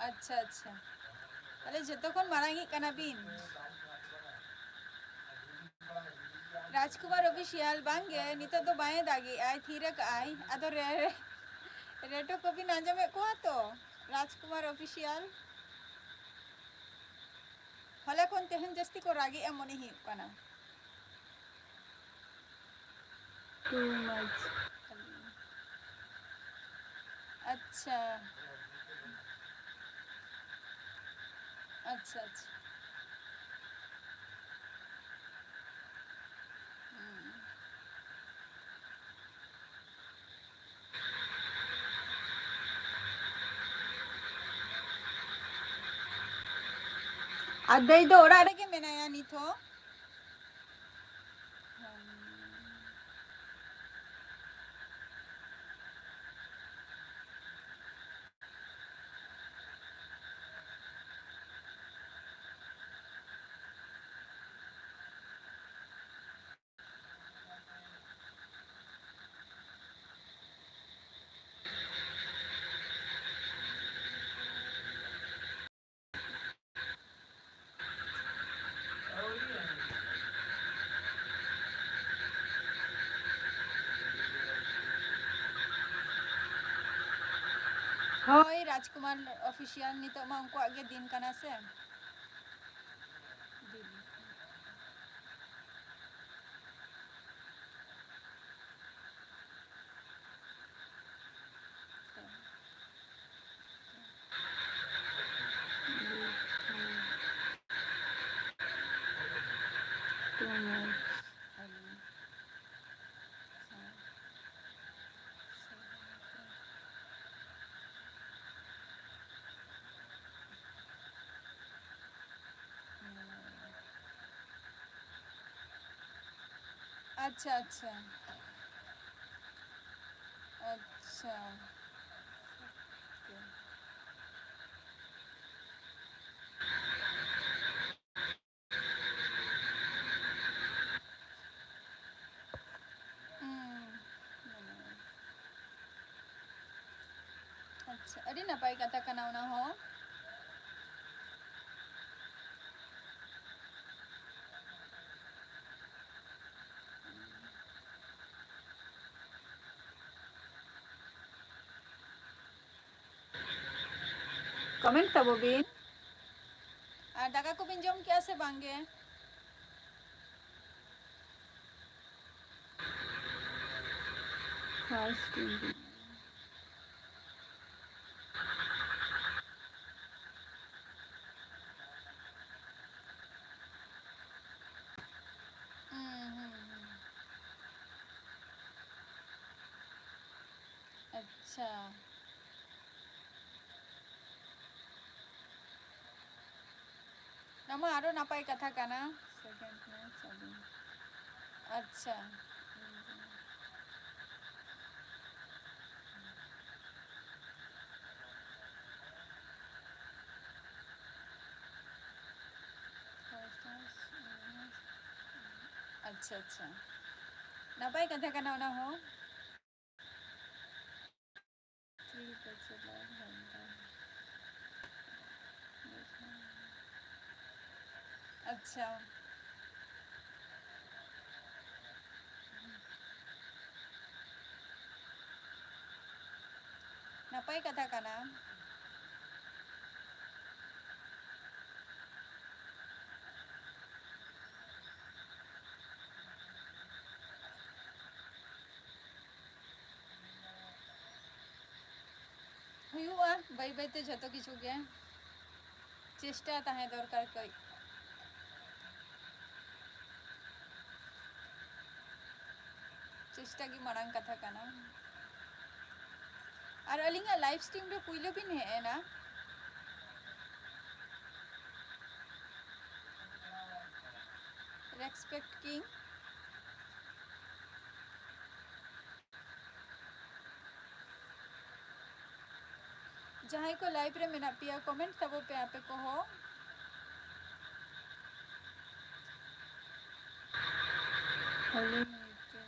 ᱟᱪᱪᱷᱟ, ᱟᱪᱪᱷᱟ᱾ ᱛᱟᱦᱞᱮ ᱡᱷᱚᱛᱚ ᱠᱷᱚᱱ ᱢᱟᱨᱟᱝᱤᱡ ᱠᱟᱱᱟ ᱵᱤᱱ? ᱨᱟᱡᱽᱠᱩᱢᱟᱨ ᱚᱯᱷᱤᱥᱤᱭᱟᱞ, ᱵᱟᱝ ᱜᱮ, ᱱᱤᱛᱚᱜ ᱫᱚ ᱵᱟᱭ ᱫᱟᱜᱮᱜᱼᱟᱭ, ᱛᱷᱤᱨ ᱟᱠᱟᱜᱼᱟᱭ᱾ ᱟᱫᱚ ᱨᱮ-, ᱨᱮ-, ᱨᱮᱴᱳ ᱠᱚᱵᱤᱱ ᱟᱸᱡᱚᱢᱮᱫ ᱠᱚᱣᱟ ᱛᱚ? ᱨᱟᱡᱽᱠᱩᱢᱟᱨ ᱚᱯᱷᱤᱥᱤᱭᱟᱞ᱾ ᱦᱚᱞᱟ ᱠᱷᱚᱱ ᱛᱮᱦᱮᱧ ᱡᱟᱹᱥᱛᱤ ᱠᱚ ᱨᱟᱜᱮᱜᱼᱟ ᱢᱚᱱᱮ ᱦᱩᱭᱩᱜ ᱠᱟᱱᱟ᱾ Too much. ᱟᱪᱪᱷᱟ᱾ ᱟᱪᱪᱷᱟ, ᱟᱪᱪᱷᱟ᱾ ᱦᱩᱸ᱾ ᱟᱨ ᱫᱟᱹᱭ ᱫᱚ ᱚᱲᱟᱜ ᱨᱮᱜᱮ ᱢᱮᱱᱟᱭᱟ ᱱᱤᱛ ᱦᱚᱸ᱾ ᱦᱳᱭ, ᱨᱟᱡᱽᱠᱩᱢᱟᱨ ᱚᱯᱷᱤᱥᱤᱭᱟᱞ, ᱱᱤᱛᱚᱜ ᱢᱟ ᱩᱱᱠᱩᱣᱟᱜ ᱜᱮ ᱫᱤᱱ ᱠᱟᱱᱟ ᱥᱮ᱾ ᱫᱤᱱ᱾ ᱟᱪᱪᱷᱟ, ᱟᱪᱪᱷᱟ᱾ ᱟᱪᱪᱷᱟ᱾ ᱦᱩᱸ᱾ ᱟᱪᱪᱷᱟ, ᱟᱹᱰᱤ ᱱᱟᱯᱟᱭ ᱠᱟᱛᱷᱟ ᱠᱟᱱᱟ ᱚᱱᱟ ᱦᱚᱸ᱾ Comment ᱛᱟᱵᱚ ᱵᱤᱱ᱾ ᱟᱨ ᱫᱟᱠᱟ ᱠᱚᱵᱤᱱ ᱡᱚᱢ ᱠᱮᱜᱼᱟ ᱥᱮ ᱵᱟᱝ ᱜᱮ? First ᱦᱩᱸ, ᱦᱩᱸ, ᱦᱩᱸ᱾ ᱟᱪᱪᱷᱟ᱾ ᱱᱚᱣᱟ ᱢᱟ ᱟᱨᱚ ᱱᱟᱯᱟᱭ ᱠᱟᱛᱷᱟ ᱠᱟᱱᱟ᱾ Second match ᱟᱹᱞᱤᱧ᱾ ᱟᱪᱪᱷᱟ᱾ ᱟᱪᱪᱷᱟ, ᱟᱪᱪᱷᱟ᱾ ᱱᱟᱯᱟᱭ ᱠᱟᱛᱷᱟ ᱠᱟᱱᱟ ᱚᱱᱟ ᱦᱚᱸ᱾ ᱟᱪᱪᱷᱟ᱾ ᱱᱟᱯᱟᱭ ᱠᱟᱛᱷᱟ ᱠᱟᱱᱟ᱾ ᱦᱩᱭᱩᱜᱼᱟ, ᱵᱟᱹᱭ ᱵᱟᱹᱭ ᱛᱮ ᱡᱷᱚᱛᱚ ᱠᱤᱪᱷᱩ ᱜᱮ᱾ ᱪᱮᱥᱴᱟ ᱛᱟᱦᱮᱸ ᱫᱚᱨᱠᱟᱨ ᱠᱟᱹᱡ᱾ ᱪᱮᱥᱴᱟ ᱜᱮ ᱢᱟᱲᱟᱝ ᱠᱟᱛᱷᱟ ᱠᱟᱱᱟ᱾ ᱟᱨ ᱟᱹᱞᱤᱧᱟᱜ live stream ᱨᱮ ᱯᱩᱭᱞᱩ ᱵᱤᱱ ᱦᱮᱡ ᱮᱱᱟ? Respect king. ᱡᱟᱦᱟᱸᱭ ᱠᱚ live ᱨᱮ ᱢᱮᱱᱟᱜ ᱯᱮᱭᱟ, comment ᱛᱟᱵᱚ ᱯᱮ ᱟᱯᱮ ᱠᱚᱦᱚᱸ᱾ ᱦᱳᱞᱤ ᱢᱟᱹᱭᱠᱟᱹ᱾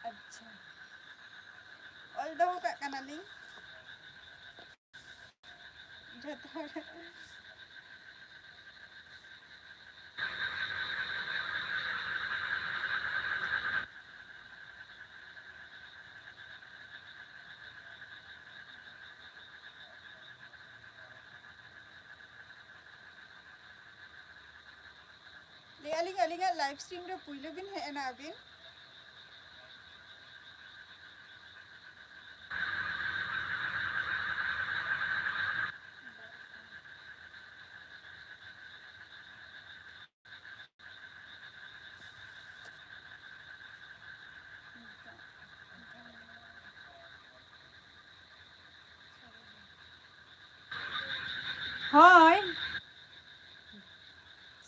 ᱟᱪᱪᱷᱟ, ᱚᱞ ᱫᱚᱦᱚ ᱠᱟᱜ ᱠᱟᱱᱟᱞᱤᱧ᱾ ᱡᱚᱛᱚ ᱦᱚᱲ᱾ ᱞᱟᱹᱭ ᱟᱹᱞᱤᱧ, ᱟᱹᱞᱤᱧᱟᱜ live stream ᱨᱮ ᱯᱩᱭᱞᱩ ᱵᱤᱱ ᱦᱮᱡ ᱮᱱᱟ ᱟᱹᱵᱤᱱ? ᱦᱳᱭ,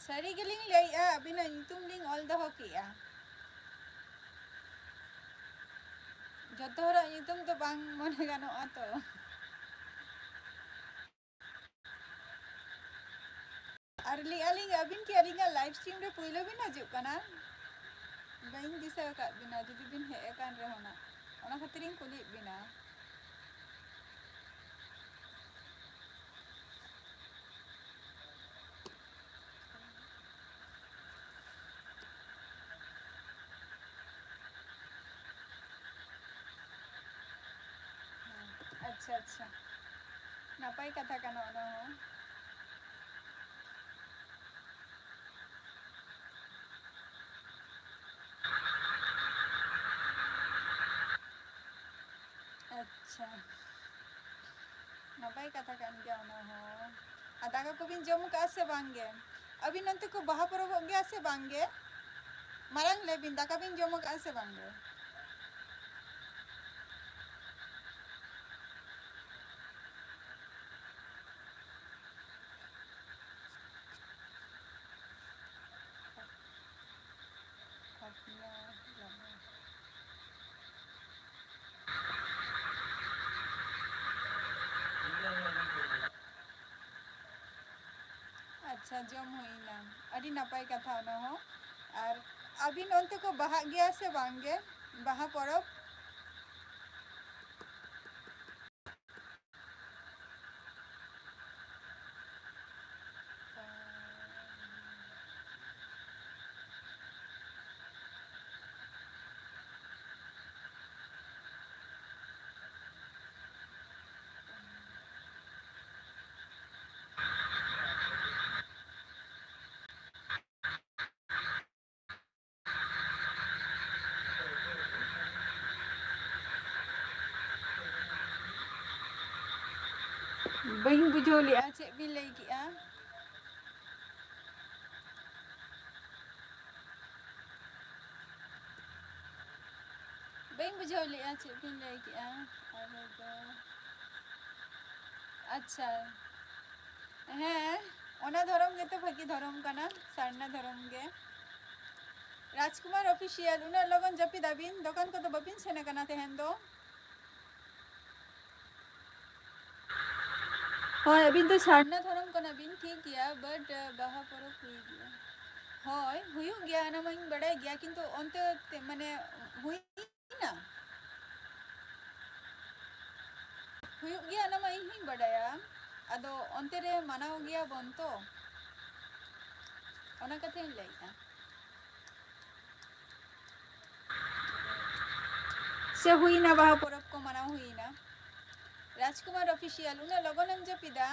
ᱥᱟᱹᱨᱤ ᱜᱮᱞᱤᱧ ᱞᱟᱹᱭᱮᱜᱼᱟ, ᱟᱹᱵᱤᱱᱟᱜ ᱧᱩᱛᱩᱢ ᱞᱤᱧ ᱚᱞ ᱫᱚᱦᱚ ᱠᱮᱜᱼᱟ᱾ ᱡᱚᱛᱚ ᱦᱚᱲᱟᱜ ᱧᱩᱛᱩᱢ ᱫᱚ ᱵᱟᱝ ᱢᱚᱱᱮ ᱜᱟᱱᱚᱜᱼᱟ ᱛᱚ᱾ ᱟᱨ ᱞᱟᱹᱭᱮᱜᱼᱟ ᱞᱤᱧ, ᱟᱹᱵᱤᱱ ᱠᱤ ᱟᱹᱞᱤᱧᱟᱜ live stream ᱨᱮ ᱯᱳᱭᱞᱳ ᱵᱤᱱ ᱦᱤᱡᱩᱜ ᱠᱟᱱᱟ? ᱵᱟᱹᱧ ᱫᱤᱥᱟᱹ ᱟᱠᱟᱫ ᱵᱤᱱᱟ, ᱡᱩᱫᱤ ᱵᱤᱱ ᱦᱮᱡ ᱟᱠᱟᱱ ᱨᱮᱦᱚᱸ ᱱᱟᱜ, ᱚᱱᱟ ᱠᱷᱟᱹᱛᱤᱨᱤᱧ ᱠᱩᱞᱤᱭᱮᱫ ᱵᱤᱱᱟ᱾ ᱟᱪᱪᱷᱟ, ᱟᱪᱪᱷᱟ, ᱱᱟᱯᱟᱭ ᱠᱟᱛᱷᱟ ᱠᱟᱱᱟ ᱚᱱᱟ ᱦᱚᱸ᱾ ᱟᱪᱪᱷᱟ, ᱱᱟᱯᱟᱭ ᱠᱟᱛᱷᱟ ᱠᱟᱱ ᱜᱮᱭᱟ ᱚᱱᱟ ᱦᱚᱸ᱾ ᱟᱨ ᱫᱟᱠᱟ ᱠᱚᱵᱤᱱ ᱡᱚᱢ ᱠᱟᱜᱼᱟ ᱥᱮ ᱵᱟᱝ ᱜᱮ? ᱟᱹᱵᱤᱱ ᱚᱱᱛᱮ ᱠᱚ ᱵᱟᱦᱟ ᱯᱚᱨᱚᱵᱚᱜ ᱜᱮᱭᱟ ᱥᱮ ᱵᱟᱝ ᱜᱮ? ᱢᱟᱨᱟᱝ ᱞᱟᱹᱭ ᱵᱤᱱ, ᱫᱟᱠᱟ ᱵᱤᱱ ᱡᱚᱢ ᱠᱟᱜᱼᱟ ᱥᱮ ᱵᱟᱝ ᱜᱮ? ᱟᱪᱪᱷᱟ, ᱡᱚᱢ ᱦᱩᱭᱱᱟ᱾ ᱟᱹᱰᱤ ᱱᱟᱯᱟᱭ ᱠᱟᱛᱷᱟ ᱚᱱᱟ ᱦᱚᱸ᱾ ᱟᱨ ᱟᱹᱵᱤᱱ ᱚᱱᱛᱮ ᱠᱚ ᱵᱟᱦᱟᱜ ᱜᱮᱭᱟ ᱥᱮ ᱵᱟᱝ ᱜᱮ, ᱵᱟᱦᱟ ᱯᱚᱨᱚᱵᱽ? ᱵᱟᱹᱧ ᱵᱩᱡᱷᱟᱹᱣ ᱞᱮᱜᱼᱟ, ᱪᱮᱫ ᱵᱤᱱ ᱞᱟᱹᱭ ᱠᱮᱜᱼᱟ? ᱵᱟᱹᱧ ᱵᱩᱡᱷᱟᱹᱣ ᱞᱮᱜᱼᱟ, ᱪᱮᱫ ᱵᱤᱱ ᱞᱟᱹᱭ ᱠᱮᱜᱼᱟ? ᱟᱞᱮ ᱫᱚ, ᱟᱪᱪᱷᱟ, ᱦᱮᱸ, ᱚᱱᱟ ᱫᱷᱚᱨᱚᱢ ᱜᱮᱛᱚ ᱵᱷᱟᱹᱜᱤ ᱫᱷᱚᱨᱚᱢ ᱠᱟᱱᱟ, ᱥᱟᱨᱱᱟ ᱫᱷᱚᱨᱚᱢ ᱜᱮ᱾ ᱨᱟᱡᱽᱠᱩᱢᱟᱨ ᱚᱯᱷᱤᱥᱤᱭᱟᱞ, ᱩᱱᱟᱹᱜ ᱞᱚᱜᱚᱱ ᱡᱟᱹᱯᱤᱫ ᱟᱹᱵᱤᱱ? ᱫᱚᱠᱟᱱ ᱠᱚᱫᱚ ᱵᱟᱹᱵᱤᱱ ᱥᱮᱱ ᱟᱠᱟᱱᱟ ᱛᱮᱦᱮᱧ ᱫᱚ? ᱦᱳᱭ, ᱟᱹᱵᱤᱱ ᱫᱚ ᱥᱟᱨᱱᱟ ᱫᱷᱚᱨᱚᱢ ᱠᱟᱱᱟ ᱵᱤᱱ, ᱴᱷᱤᱠ ᱜᱮᱭᱟ, but, ᱟᱸ, ᱵᱟᱦᱟ ᱯᱚᱨᱚᱵᱽ ᱦᱩᱭᱩᱜ ᱜᱮᱭᱟ᱾ ᱦᱳᱭ, ᱦᱩᱭᱩᱜ ᱜᱮᱭᱟ, ᱚᱱᱟ ᱢᱟᱧ ᱵᱟᱲᱟᱭ ᱜᱮᱭᱟ, ᱠᱤᱱᱛᱩ ᱚᱱᱛᱮ ᱛᱮ, ᱢᱟᱱᱮ, ᱦᱩᱭᱱᱟ? ᱦᱩᱭᱩᱜ ᱜᱮᱭᱟ, ᱚᱱᱟ ᱢᱟ ᱤᱧ ᱦᱚᱸᱧ ᱵᱟᱰᱟᱭᱟ᱾ ᱟᱫᱚ ᱚᱱᱛᱮ ᱨᱮ ᱢᱟᱱᱟᱣ ᱜᱮᱭᱟ ᱵᱚᱱ ᱛᱚ, ᱚᱱᱟ ᱠᱟᱛᱷᱟᱧ ᱞᱟᱹᱭᱮᱫᱼᱟ᱾ ᱥᱮ ᱦᱩᱭᱱᱟ, ᱵᱟᱦᱟ ᱯᱚᱨᱚᱵᱽ ᱠᱚ ᱢᱟᱱᱟᱣ ᱦᱩᱭᱱᱟ? ᱨᱟᱡᱽᱠᱩᱢᱟᱨ ᱚᱯᱷᱤᱥᱤᱭᱟᱞ, ᱩᱱᱟᱹᱜ ᱞᱚᱜᱚᱱᱮᱢ ᱡᱟᱹᱯᱤᱫᱟ?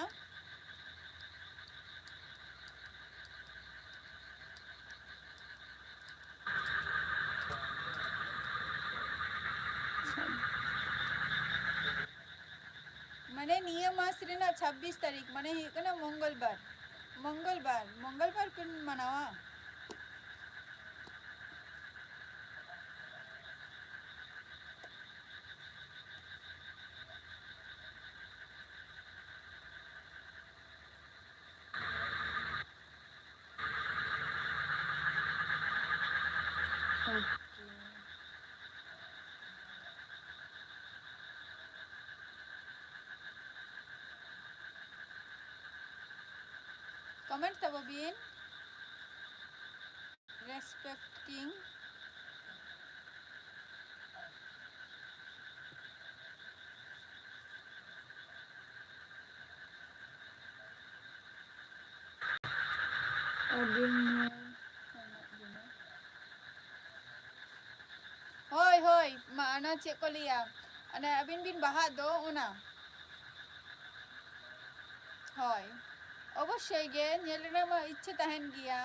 ᱢᱟᱱᱮ ᱱᱤᱭᱟᱹ ᱢᱟᱥ ᱨᱮᱱᱟᱜ ᱪᱷᱟᱵᱵᱤᱥ ᱛᱟᱹᱨᱤᱠᱷ, ᱢᱟᱱᱮ ᱦᱩᱭᱩᱜ ᱠᱟᱱᱟ ᱢᱚᱝᱜᱚᱞ ᱵᱟᱨ᱾ ᱢᱚᱝᱜᱚᱞ ᱵᱟᱨ, ᱢᱚᱝᱜᱚᱞ ᱵᱟᱨ ᱯᱮ ᱢᱟᱱᱟᱣᱟ? Comment ᱛᱟᱵᱚ ᱵᱤᱱ, respecting. ᱟᱹᱵᱤᱱ ᱧᱮᱞ ᱥᱟᱱᱟᱭᱮᱫ ᱵᱤᱱᱟ? ᱦᱳᱭ, ᱦᱳᱭ, ᱢᱟ, ᱚᱱᱟ ᱪᱮᱫ ᱠᱚ ᱞᱟᱹᱭᱟ, ᱚᱱᱮ ᱟᱹᱵᱤᱱ ᱵᱤᱱ ᱵᱟᱦᱟᱜ ᱫᱚ, ᱚᱱᱟ᱾ ᱦᱳᱭ, ᱚᱵᱚᱥᱥᱳᱭ ᱜᱮ ᱧᱮᱞ ᱨᱮᱱᱟᱜ ᱢᱟ ᱤᱪᱪᱷᱟᱹ ᱛᱟᱦᱮᱱ ᱜᱮᱭᱟ᱾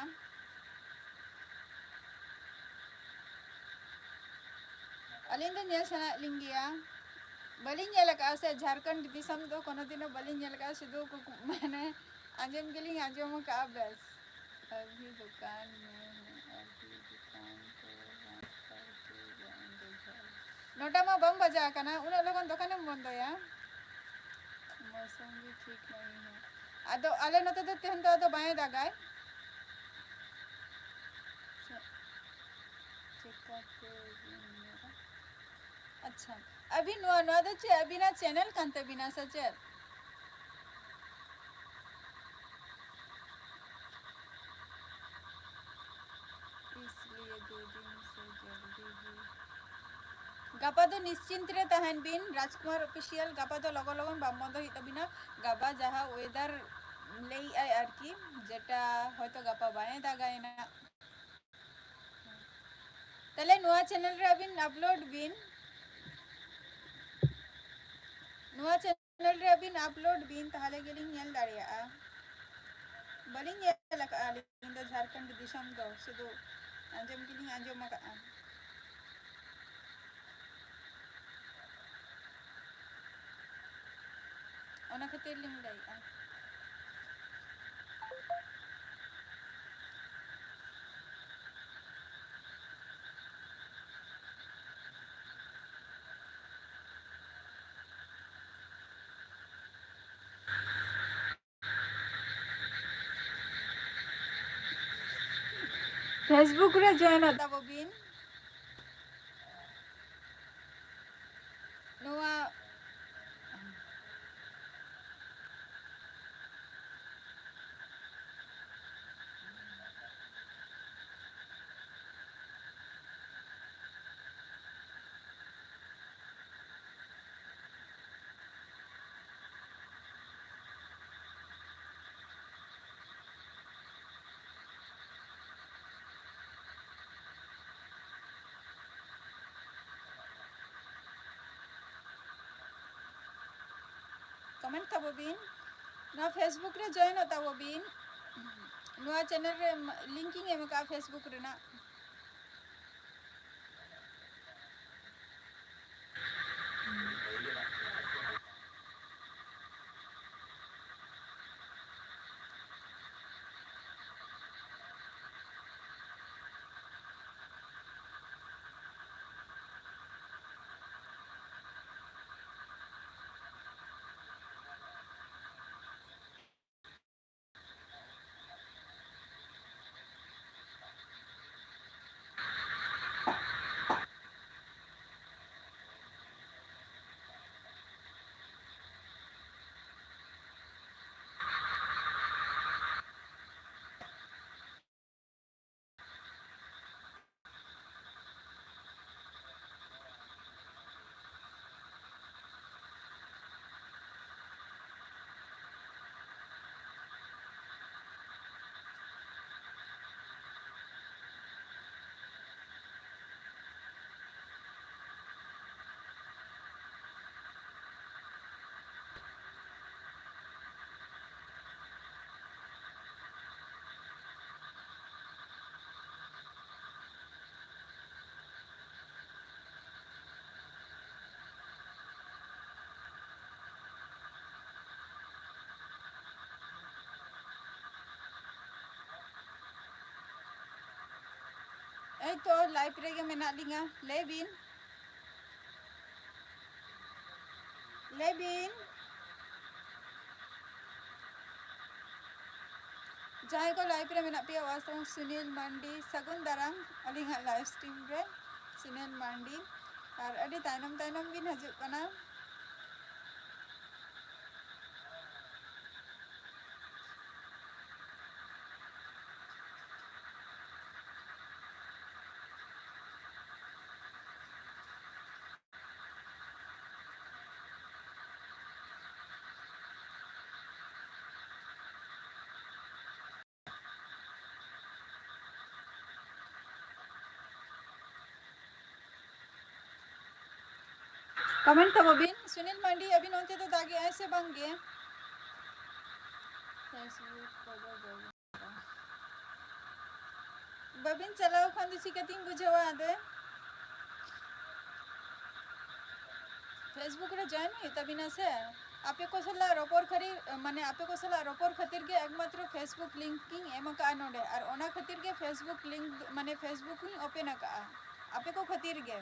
ᱟᱹᱞᱤᱧ ᱫᱚ ᱧᱮᱞ ᱥᱟᱱᱟᱭᱮᱫ ᱞᱤᱧ ᱜᱮᱭᱟ, ᱵᱟᱹᱞᱤᱧ ᱧᱮᱞ ᱟᱠᱟᱫᱼᱟ ᱥᱮ, ᱡᱷᱟᱲᱠᱷᱚᱸᱰ ᱫᱤᱥᱚᱢ ᱫᱚ ᱠᱳᱱᱳ ᱫᱤᱱ ᱦᱚᱸ ᱵᱟᱹᱞᱤᱧ ᱧᱮᱞ ᱟᱠᱟᱫᱼᱟ, ᱥᱩᱫᱷᱩ ᱠᱩᱠ-, ᱢᱟᱱᱮ ᱟᱸᱡᱚᱢ ᱜᱮᱞᱤᱧ ᱟᱸᱡᱚᱢ ᱟᱠᱟᱫᱼᱟ, ᱵᱮᱥ᱾ ᱟᱵᱷᱤ ᱫᱩᱠᱟᱱ ᱢᱮ ᱦᱮᱸ, ᱟᱵᱷᱤ ᱫᱩᱠᱟᱱ ᱠᱚ ᱵᱟᱝ ᱠᱷᱟᱹᱲ ᱫᱩ ᱵᱟᱝ ᱫᱩ ᱡᱷᱟᱲ᱾ ᱱᱚᱴᱟ ᱢᱟ ᱵᱟᱝ ᱵᱟᱡᱟᱣ ᱟᱠᱟᱱᱟ, ᱩᱱᱟᱹᱜ ᱞᱚᱜᱚᱱ ᱫᱚᱠᱟᱱᱮᱢ ᱵᱚᱱᱫᱚᱭᱟ? ᱢᱳᱥᱚᱢ ᱵᱷᱤ ᱴᱷᱤᱠ ᱱᱟᱦᱤ ᱦᱮᱸ᱾ ᱟᱫᱚ ᱟᱞᱮ ᱱᱚᱛᱮ ᱫᱚ ᱛᱮᱦᱮᱧ ᱫᱚ ᱟᱫᱚ ᱵᱟᱭ ᱫᱟᱜᱟᱭ᱾ ᱪᱮᱫ? ᱪᱮᱠᱟᱛᱮ ᱵᱤᱱ ᱧᱮᱞᱟ? ᱟᱪᱪᱷᱟ, ᱟᱹᱵᱤᱱ ᱱᱚᱣᱟ, ᱱᱚᱣᱟ ᱫᱚ ᱪᱮᱫ ᱟᱹᱵᱤᱱᱟᱜ channel ᱠᱟᱱ ᱛᱟᱹᱵᱤᱱᱟ ᱥᱮ ᱪᱮᱫ? इसलिए दो दिन से जल्दी ही। ᱜᱟᱯᱟ ᱫᱚ ᱱᱤᱥᱪᱤᱱᱛ ᱨᱮ ᱛᱟᱦᱮᱱ ᱵᱤᱱ, ᱨᱟᱡᱽᱠᱩᱢᱟᱨ Official, ᱜᱟᱯᱟ ᱫᱚ ᱞᱚᱜᱚᱱ ᱞᱚᱜᱚᱱ ᱵᱟᱝ ᱵᱚᱱᱫᱚ ᱦᱩᱭᱩᱜ ᱛᱟᱹᱵᱤᱱᱟ᱾ ᱜᱟᱯᱟ ᱡᱟᱦᱟᱸ weather ᱞᱟᱹᱭᱮᱜᱼᱟᱭ ᱟᱨᱠᱤ, ᱡᱮᱴᱟ ᱦᱚᱭᱛᱚ ᱜᱟᱯᱟ ᱵᱟᱭ ᱫᱟᱜᱟᱭ ᱱᱟᱜ᱾ ᱛᱟᱦᱞᱮ ᱱᱚᱣᱟ channel ᱨᱮ ᱟᱹᱵᱤᱱ upload ᱵᱤᱱ, ᱱᱚᱣᱟ channel ᱨᱮ ᱟᱹᱵᱤᱱ upload ᱵᱤᱱ, ᱛᱟᱦᱞᱮ ᱜᱮᱞᱤᱧ ᱧᱮᱞ ᱫᱟᱲᱮᱭᱟᱜᱼᱟ᱾ ᱵᱟᱹᱞᱤᱧ ᱧᱮᱞ ᱟᱠᱟᱫᱼᱟ ᱟᱹᱞᱤᱧ ᱫᱚ ᱡᱷᱟᱲᱠᱷᱚᱸᱰ ᱫᱤᱥᱚᱢ ᱫᱚ, ᱥᱩᱫᱷᱩ ᱟᱸᱡᱚᱢ ᱜᱮᱞᱤᱧ ᱟᱸᱡᱚᱢ ᱟᱠᱟᱫᱼᱟ᱾ ᱚᱱᱟ ᱠᱷᱟᱹᱛᱤᱨ ᱞᱤᱧ ᱞᱟᱹᱭᱮᱫᱼᱟ᱾ Facebook ᱨᱮ join ᱚᱜ ᱛᱟᱵᱚ ᱵᱤᱱ᱾ ᱱᱚᱣᱟ comment ᱛᱟᱵᱚ ᱵᱤᱱ, ᱱᱚᱣᱟ Facebook ᱨᱮ join ᱚᱜ ᱛᱟᱵᱚ ᱵᱤᱱ᱾ ᱱᱚᱣᱟ channel ᱨᱮ link ᱤᱧ ᱮᱢ ᱟᱠᱟᱫᱼᱟ Facebook ᱨᱮᱱᱟᱜ᱾ ᱮᱭ ᱛᱚ, live ᱨᱮᱜᱮ ᱢᱮᱱᱟᱜ ᱞᱤᱧᱟ, ᱞᱟᱹᱭ ᱵᱤᱱ, ᱞᱟᱹᱭ ᱵᱤᱱ᱾ ᱡᱟᱦᱟᱸᱭ ᱠᱚ live ᱨᱮ ᱢᱮᱱᱟᱜ ᱯᱮᱭᱟ, ᱚᱣᱟᱥᱛᱚᱵ ᱥᱩᱱᱤᱞ ᱢᱟᱱᱰᱤ, ᱥᱟᱹᱜᱩᱱ ᱫᱟᱨᱟᱢ ᱟᱹᱞᱤᱧᱟᱜ live stream ᱨᱮ, ᱥᱩᱱᱤᱞ ᱢᱟᱱᱰᱤ᱾ ᱟᱨ ᱟᱹᱰᱤ ᱛᱟᱭᱱᱚᱢ ᱛᱟᱭᱱᱚᱢ ᱵᱤᱱ ᱦᱤᱡᱩᱜ ᱠᱟᱱᱟ᱾ Comment ᱛᱟᱵᱚ ᱵᱤᱱ, ᱥᱩᱱᱤᱞ ᱢᱟᱱᱰᱤ, ᱟᱹᱵᱤᱱ ᱚᱱᱛᱮ ᱫᱚ ᱫᱟᱜᱮᱜᱼᱟᱭ ᱥᱮ ᱵᱟᱝ ᱜᱮ? Facebook ᱠᱚᱫᱚ ᱵᱟᱹᱵᱤᱱ ᱵᱟᱹᱵᱤᱱ ᱪᱟᱞᱟᱣ ᱠᱷᱟᱱ ᱫᱚ ᱪᱤᱠᱟᱹᱛᱤᱧ ᱵᱩᱡᱷᱟᱹᱣᱟ ᱟᱫᱚ? Facebook ᱨᱮ join ᱦᱩᱭᱩᱜ ᱛᱟᱵᱤᱱᱟ ᱥᱮ? ᱟᱯᱮ ᱠᱚ ᱥᱟᱞᱟᱜ ᱨᱚᱯᱚᱲ ᱠᱷᱟᱹᱛᱤᱨ, ᱢᱟᱱᱮ ᱟᱯᱮ ᱠᱚ ᱥᱟᱞᱟᱜ ᱨᱚᱯᱚᱲ ᱠᱷᱟᱹᱛᱤᱨ ᱜᱮ ᱮᱠᱢᱟᱛᱨᱚ Facebook link ᱤᱧ ᱮᱢ ᱟᱠᱟᱫᱼᱟ ᱱᱚᱰᱮ, ᱟᱨ ᱚᱱᱟ ᱠᱷᱟᱹᱛᱤᱨ ᱜᱮ Facebook link, ᱢᱟᱱᱮ Facebook ᱦᱚᱸᱧ open ᱟᱠᱟᱫᱼᱟ ᱟᱯᱮ ᱠᱚ ᱠᱷᱟᱹᱛᱤᱨ ᱜᱮ᱾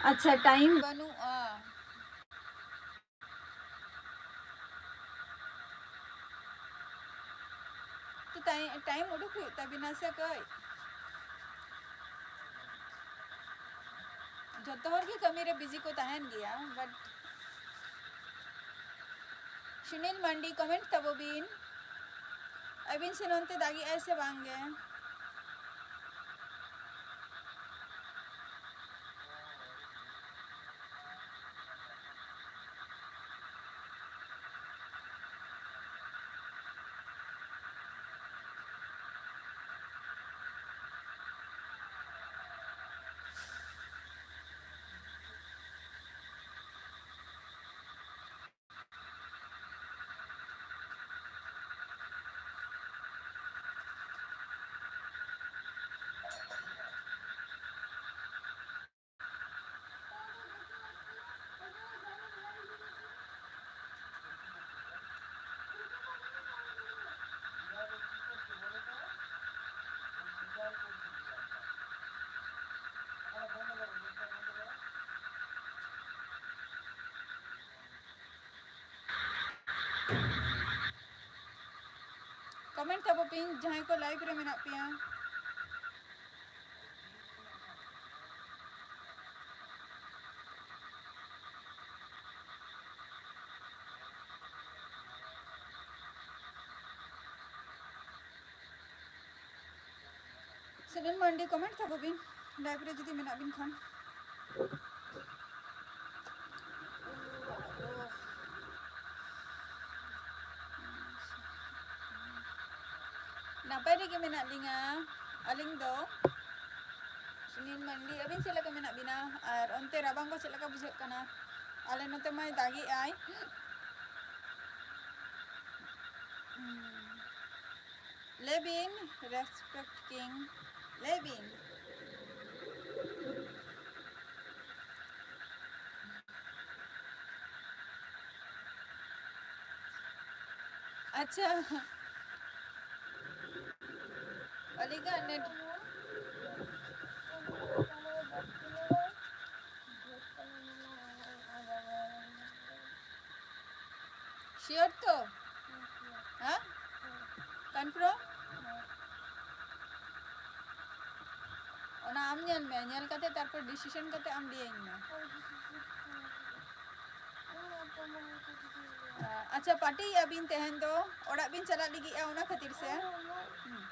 ᱟᱪᱪᱷᱟ, time ᱵᱟᱹᱱᱩᱜᱼᱟ᱾ ᱛᱚ ᱴᱟᱭ-, time ᱩᱰᱩᱠ ᱦᱩᱭᱩᱜ ᱛᱟᱵᱤᱱᱟ ᱥᱮ ᱠᱟᱹᱡ᱾ ᱡᱚᱛᱚ ᱦᱚᱲ ᱜᱮ ᱠᱟᱹᱢᱤ ᱨᱮ busy ᱠᱚ ᱛᱟᱦᱮᱱ ᱜᱮᱭᱟ, but ᱥᱩᱱᱤᱞ ᱢᱟᱱᱰᱤ, comment ᱛᱟᱵᱚ ᱵᱤᱱ, ᱟᱹᱵᱤᱱ ᱥᱮ ᱱᱚᱱᱛᱮ ᱫᱟᱜᱮᱜᱼᱟᱭ ᱥᱮ ᱵᱟᱝ ᱜᱮ? Comment ᱛᱟᱵᱚ ᱯᱮ ᱡᱟᱦᱟᱸᱭ ᱠᱚ live ᱨᱮ ᱢᱮᱱᱟᱜ ᱯᱮᱭᱟ᱾ ᱥᱩᱱᱤᱞ ᱢᱟᱱᱰᱤ comment ᱛᱟᱵᱚ ᱵᱤᱱ, live ᱨᱮ ᱡᱩᱫᱤ ᱢᱮᱱᱟᱜ ᱵᱤᱱ ᱠᱷᱟᱱ᱾ ᱱᱟᱯᱟᱭ ᱨᱮᱜᱮ ᱢᱮᱱᱟᱜ ᱞᱤᱧᱟ ᱟᱹᱞᱤᱧ ᱫᱚ᱾ ᱥᱩᱱᱤᱞ ᱢᱟᱱᱰᱤ, ᱟᱹᱵᱤᱱ ᱪᱮᱫ ᱞᱮᱠᱟ ᱢᱮᱱᱟᱜ ᱵᱤᱱᱟ? ᱟᱨ ᱚᱱᱛᱮ ᱨᱟᱵᱟᱝ ᱠᱚ ᱪᱮᱫ ᱞᱮᱠᱟ ᱵᱩᱡᱷᱟᱹᱜ ᱠᱟᱱᱟ? ᱟᱞᱮ ᱱᱚᱛᱮ ᱢᱟᱭ ᱫᱟᱜᱮᱜ ᱟᱭ᱾ ᱞᱟᱹᱭ ᱵᱤᱱ, respect king, ᱞᱟᱹᱭ ᱵᱤᱱ᱾ ᱟᱪᱪᱷᱟ, ᱟᱹᱞᱤᱧᱟᱜ net sure ᱛᱚ? ᱦᱮᱸ? Confirm? ᱚᱱᱟ ᱟᱢ ᱧᱮᱞ ᱢᱮ, ᱧᱮᱞ ᱠᱟᱛᱮ ᱛᱟᱨᱯᱚᱨ decision ᱠᱟᱛᱮ ᱟᱢ ᱞᱟᱹᱭᱟᱹᱧ ᱢᱮ᱾ ᱟᱪᱪᱷᱟ, party ᱟᱹᱵᱤᱱ ᱛᱮᱦᱮᱧ ᱫᱚ ᱚᱲᱟᱜ ᱵᱤᱱ ᱪᱟᱞᱟᱜ ᱞᱟᱹᱜᱤᱫᱼᱟ, ᱚᱱᱟ ᱠᱷᱟᱹᱛᱤᱨ ᱥᱮ? ᱦᱩᱸ᱾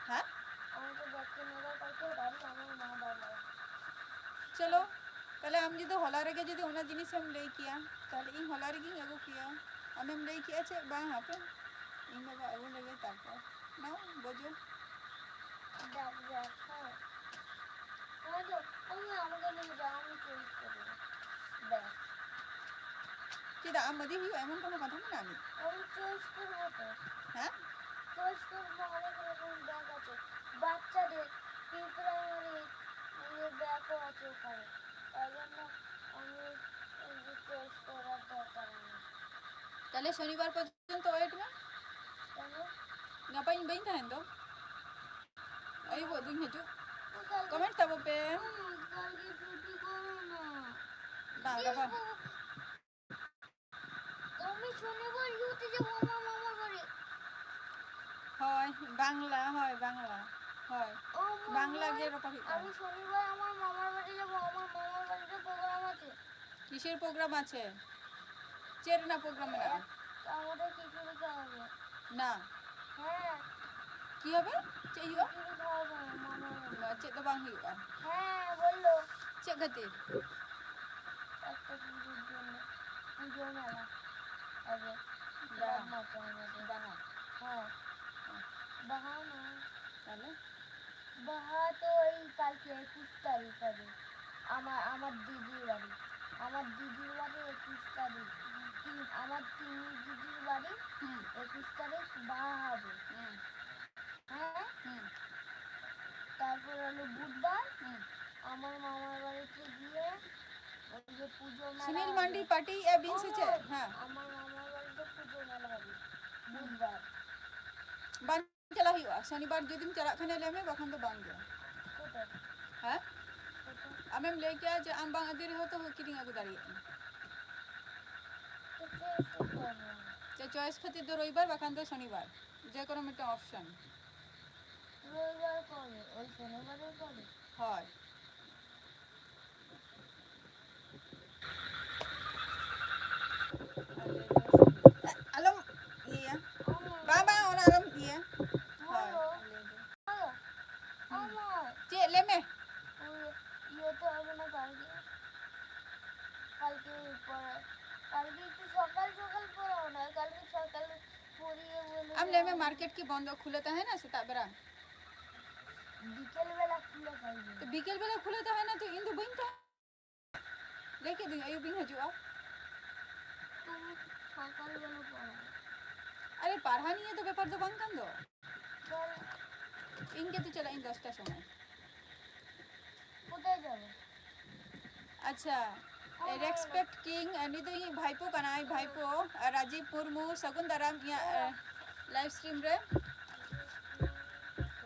ᱦᱮᱸ? ᱪᱚᱞᱚ, ᱛᱟᱦᱞᱮ ᱟᱢ ᱡᱩᱫᱤ ᱦᱚᱞᱟ ᱨᱮᱜᱮ ᱡᱩᱫᱤ ᱚᱱᱟ ᱡᱤᱱᱤᱥ ᱮᱢ ᱞᱟᱹᱭ ᱠᱮᱭᱟ, ᱛᱟᱦᱞᱮ ᱤᱧ ᱦᱚᱞᱟ ᱨᱮᱜᱮᱧ ᱟᱹᱜᱩ ᱠᱮᱭᱟ᱾ ᱟᱢᱮᱢ ᱞᱟᱹᱭ ᱠᱮᱭᱟ ᱪᱮᱫ? ᱵᱟᱝ, ᱦᱟᱯᱮ, ᱤᱧ ᱵᱟᱵᱟ ᱟᱹᱜᱩ ᱞᱮᱜᱮ, ᱛᱟᱨᱯᱚᱨ ᱱᱟᱣᱟ ᱵᱚᱡᱚ᱾ ᱰᱟᱠ ᱰᱟᱠ, ᱦᱮᱸ᱾ ᱚᱱᱟ ᱫᱚ ᱟᱢ, ᱟᱢ ᱜᱮ ᱞᱟᱹᱭ ᱢᱮ, ᱟᱢ choice ᱠᱚᱨᱮ᱾ ᱵᱮᱥ᱾ ᱪᱮᱫᱟᱜ, ᱟᱢ ᱵᱟᱹᱜᱤ ᱦᱩᱭᱩᱜᱼᱟ, ᱮᱢᱚᱱ ᱠᱳᱱᱳ ᱠᱟᱛᱷᱟ ᱢᱮᱱᱟᱜᱼᱟ ᱱᱤ? ᱟᱢ choice ᱠᱚᱨᱵᱚ ᱛᱚ᱾ ᱦᱮᱸ? Choice ᱠᱚᱨᱵᱚ, ᱚᱱᱮᱠ ᱨᱚᱠᱚᱢ bag আছে। বাচ্চাদের pre primary ইয়ে bag ও আছে ওখানে। তাই জন্য আমি এই যে choice করার দরকার নেই। তাহলে শনিবার পর্যন্ত wait ᱢᱮ᱾ কেন? ᱜᱟᱯᱟᱧ ᱵᱟᱹᱧ ᱛᱟᱦᱮᱱ ᱫᱚ᱾ ᱟᱹᱭᱩᱵᱚᱜ ᱫᱩᱧ ᱦᱤᱡᱩᱜ᱾ ᱠᱟᱞᱠᱮ comment ᱛᱟᱵᱚ ᱯᱮ᱾ ᱦᱩᱸ, ᱠᱟᱞᱠᱮ ᱪᱷᱩᱴᱤ ᱠᱚᱨᱚ ᱱᱟ᱾ ᱵᱟᱝ, ᱜᱟᱯᱟ᱾ ᱤᱭᱟᱹ, ᱠᱚ-, ᱠᱟᱹᱢᱤ ᱥᱚᱱᱤᱵᱟᱨ ᱤᱭᱟᱹ ᱛᱮ ᱡᱮ ᱢᱟᱢᱟ, ᱢᱟᱢᱟ ᱵᱟᱲᱤ᱾ ᱦᱳᱭ, ᱵᱟᱝᱞᱟ, ᱦᱳᱭ, ᱵᱟᱝᱞᱟ, ᱦᱳᱭ᱾ ও মামা, ᱵᱟᱝᱞᱟ ᱜᱮ ᱨᱚᱯᱚᱲ ᱦᱩᱭᱩᱜ ᱠᱟᱱᱟ᱾ আমি শনিবার আমার মামার বাড়ি যাবো, আমার মামার বাড়িতে প্রোগ্রাম আছে। কিসের প্রোগ্রাম আছে? ᱪᱮᱫ ᱨᱮᱱᱟᱜ ᱯᱨᱳᱜᱨᱟᱢ ᱢᱮᱱᱟᱜᱼᱟ? আমাদের খিচুড়ি খাওয়াবে। না। হ্যাঁ। কি হবে? ᱪᱮᱫ ᱦᱩᱭᱩᱜᱼᱟ? খিচুড়ি খাওয়াবে, মামা বলল। না, ᱪᱮᱫ ᱫᱚ ᱵᱟᱝ ᱦᱩᱭᱩᱜᱼᱟ। হ্যাঁ, বললো। ᱪᱮᱫ ᱠᱷᱟᱹᱛᱤᱨ? একটা পুজোর জন্য। পুজো মেলা হবে। বাহ। রাত মাত্র আমাদের। বাহ। হ্যাঁ। বাহ না। তাহলে? বাহা তো এই কালকে একুশ তারিখ হবে। আমার, আমার দিদির বাড়ি। আমার দিদির বাড়ি একুশ তারিখ। হুম। তিন, আমার তিন দিদির বাড়ি হুম। একুশ তারিখ বাহা হবে। হুম। হ্যাঁ? হুম। তারপর হলো বুধবার, হুম। আমার মামার বাড়িতে গিয়ে ওই যে পুজো মেলা সুনীল হবে। মান্ডি পার্টি এ বিন ও সে মা, চে-, হ্যাঁ। আমার মামার বাড়িতে পুজো মেলা হবে হুম। বুধবার। বান চালা ᱦᱩᱭᱩᱜᱼᱟ, ᱥᱚᱱᱤᱵᱟᱨ ᱡᱩᱫᱤᱢ ᱪᱟᱞᱟᱜ ᱠᱷᱟᱱ ᱞᱟᱹᱭ ᱢᱮ, ᱵᱟᱠᱷᱟᱱ ᱫᱚ ᱵᱟᱝ ᱜᱮ᱾ ᱠᱚᱛᱚ? ᱦᱮᱸ? ᱠᱚᱛᱚ? ᱟᱢᱮᱢ ᱞᱟᱹᱭ ᱠᱮᱭᱟ ᱡᱮ ᱟᱢ ᱵᱟᱝ ᱤᱫᱤ ᱨᱮᱦᱚᱸ ᱛᱚ ᱠᱤᱨᱤᱧ ᱟᱹᱜᱩ ᱫᱟᱲᱮᱭᱟᱜᱼᱟ᱾ ᱛᱚ ᱪᱚᱭᱮᱥ ᱫᱚ ᱠᱚᱢ᱾ ᱪᱮ ᱪᱚᱭᱮᱥ ᱠᱷᱟᱹᱛᱤᱨ ᱫᱚ ᱨᱚᱵᱤᱵᱟᱨ, ᱵᱟᱠᱷᱟᱱ ᱫᱚ ᱥᱚᱱᱤᱵᱟᱨ, ᱡᱮ ᱠᱳᱱᱳ ᱢᱤᱫᱴᱟᱝ ᱚᱯᱥᱚᱱ᱾ ᱨᱚᱵᱤᱵᱟᱨ ᱠᱚᱢ, ᱳᱭ ᱥᱚᱱᱤᱵᱟᱨ ᱠᱚᱢ᱾ ᱦᱳᱭ᱾ ᱟᱞᱚᱢ ᱤᱭᱟᱹᱭᱟ᱾ ᱵᱟᱝ, ᱵᱟᱝ, ᱚᱱᱟ ᱟᱞᱚᱢ ᱤᱭᱟᱹᱭᱟ᱾ ᱦᱳᱭ᱾ ᱪᱮᱫ? ᱞᱟᱹᱭ ᱢᱮ᱾ ᱤᱭᱟᱹ ᱛᱚ ᱟᱵᱚ ᱚᱱᱟ ᱠᱟᱞᱠᱮ, ᱠᱟᱞᱠᱮ ᱯᱚᱨᱮ, ᱠᱟᱞᱠᱮ ᱮᱠᱴᱩ ᱥᱚᱠᱟᱞ ᱥᱚᱠᱟᱞ ᱯᱚᱨᱟᱣ ᱚᱱᱟ, ᱠᱟᱞᱠᱮ ᱥᱚᱠᱟᱞ ᱯᱚᱨᱤᱭᱮ ᱵᱚᱞᱮ ᱟᱢ ᱞᱟᱹᱭ ᱢᱮ, ᱢᱟᱨᱠᱮᱴ ᱠᱤ ᱵᱚᱱᱫᱚ, ᱠᱷᱩᱞᱟᱹ ᱛᱟᱦᱮᱱᱟ ᱥᱮᱛᱟᱜ ᱵᱮᱲᱟ? ᱵᱤᱠᱮᱞ ᱵᱮᱞᱟ ᱠᱷᱩᱞᱟᱹ ᱛᱟᱦᱮᱱᱟ᱾ ᱛᱚ ᱵᱤᱠᱮᱞ ᱵᱮᱞᱟ ᱠᱷᱩᱞᱟᱹ ᱛᱟᱦᱮᱱᱟ, ᱛᱚ ᱤᱧ ᱫᱚ ᱵᱟᱹᱧ ᱛᱟᱦᱮᱱᱟ᱾ ᱞᱟᱹᱭ ᱠᱮᱫ ᱫᱚᱧ, ᱟᱹᱭᱩᱵ ᱤᱧ ᱦᱤᱡᱩᱜᱼᱟ᱾ ᱛᱚ ᱥᱚᱠᱟᱞ ᱵᱮᱞᱟ ᱯᱚᱨᱟᱣ᱾ ᱟᱨᱮ, ᱯᱟᱲᱦᱟᱣ ᱱᱤᱭᱮ ᱫᱚ ᱵᱮᱯᱟᱨ ᱫᱚ ᱵᱟᱝ ᱠᱟᱱ ᱫᱚ᱾ ᱤᱧ ᱜᱮᱛᱚ ᱪᱟᱞᱟᱜ ᱤᱧ ᱫᱚᱥᱴᱟ ᱥᱚᱢᱚᱭ᱾ ᱠᱳথায় যাবে? ᱟᱪᱪᱷᱟ, ᱨᱮᱥᱯᱮᱠᱴ ᱠᱤᱝ, ᱩᱱᱤ ᱫᱚ ᱤᱧᱤᱡ ᱵᱷᱟᱭᱯᱳ ᱠᱟᱱᱟᱭ, ᱵᱷᱟᱭᱯᱳ, ᱨᱟᱡᱤᱵᱽ ᱢᱩᱨᱢᱩ, ᱥᱟᱹᱜᱩᱱ ᱫᱟᱨᱟᱢ ᱤᱧᱟᱹᱜ, ᱮ, ᱞᱟᱭᱤᱵᱷ ᱥᱴᱨᱤᱢ ᱨᱮ᱾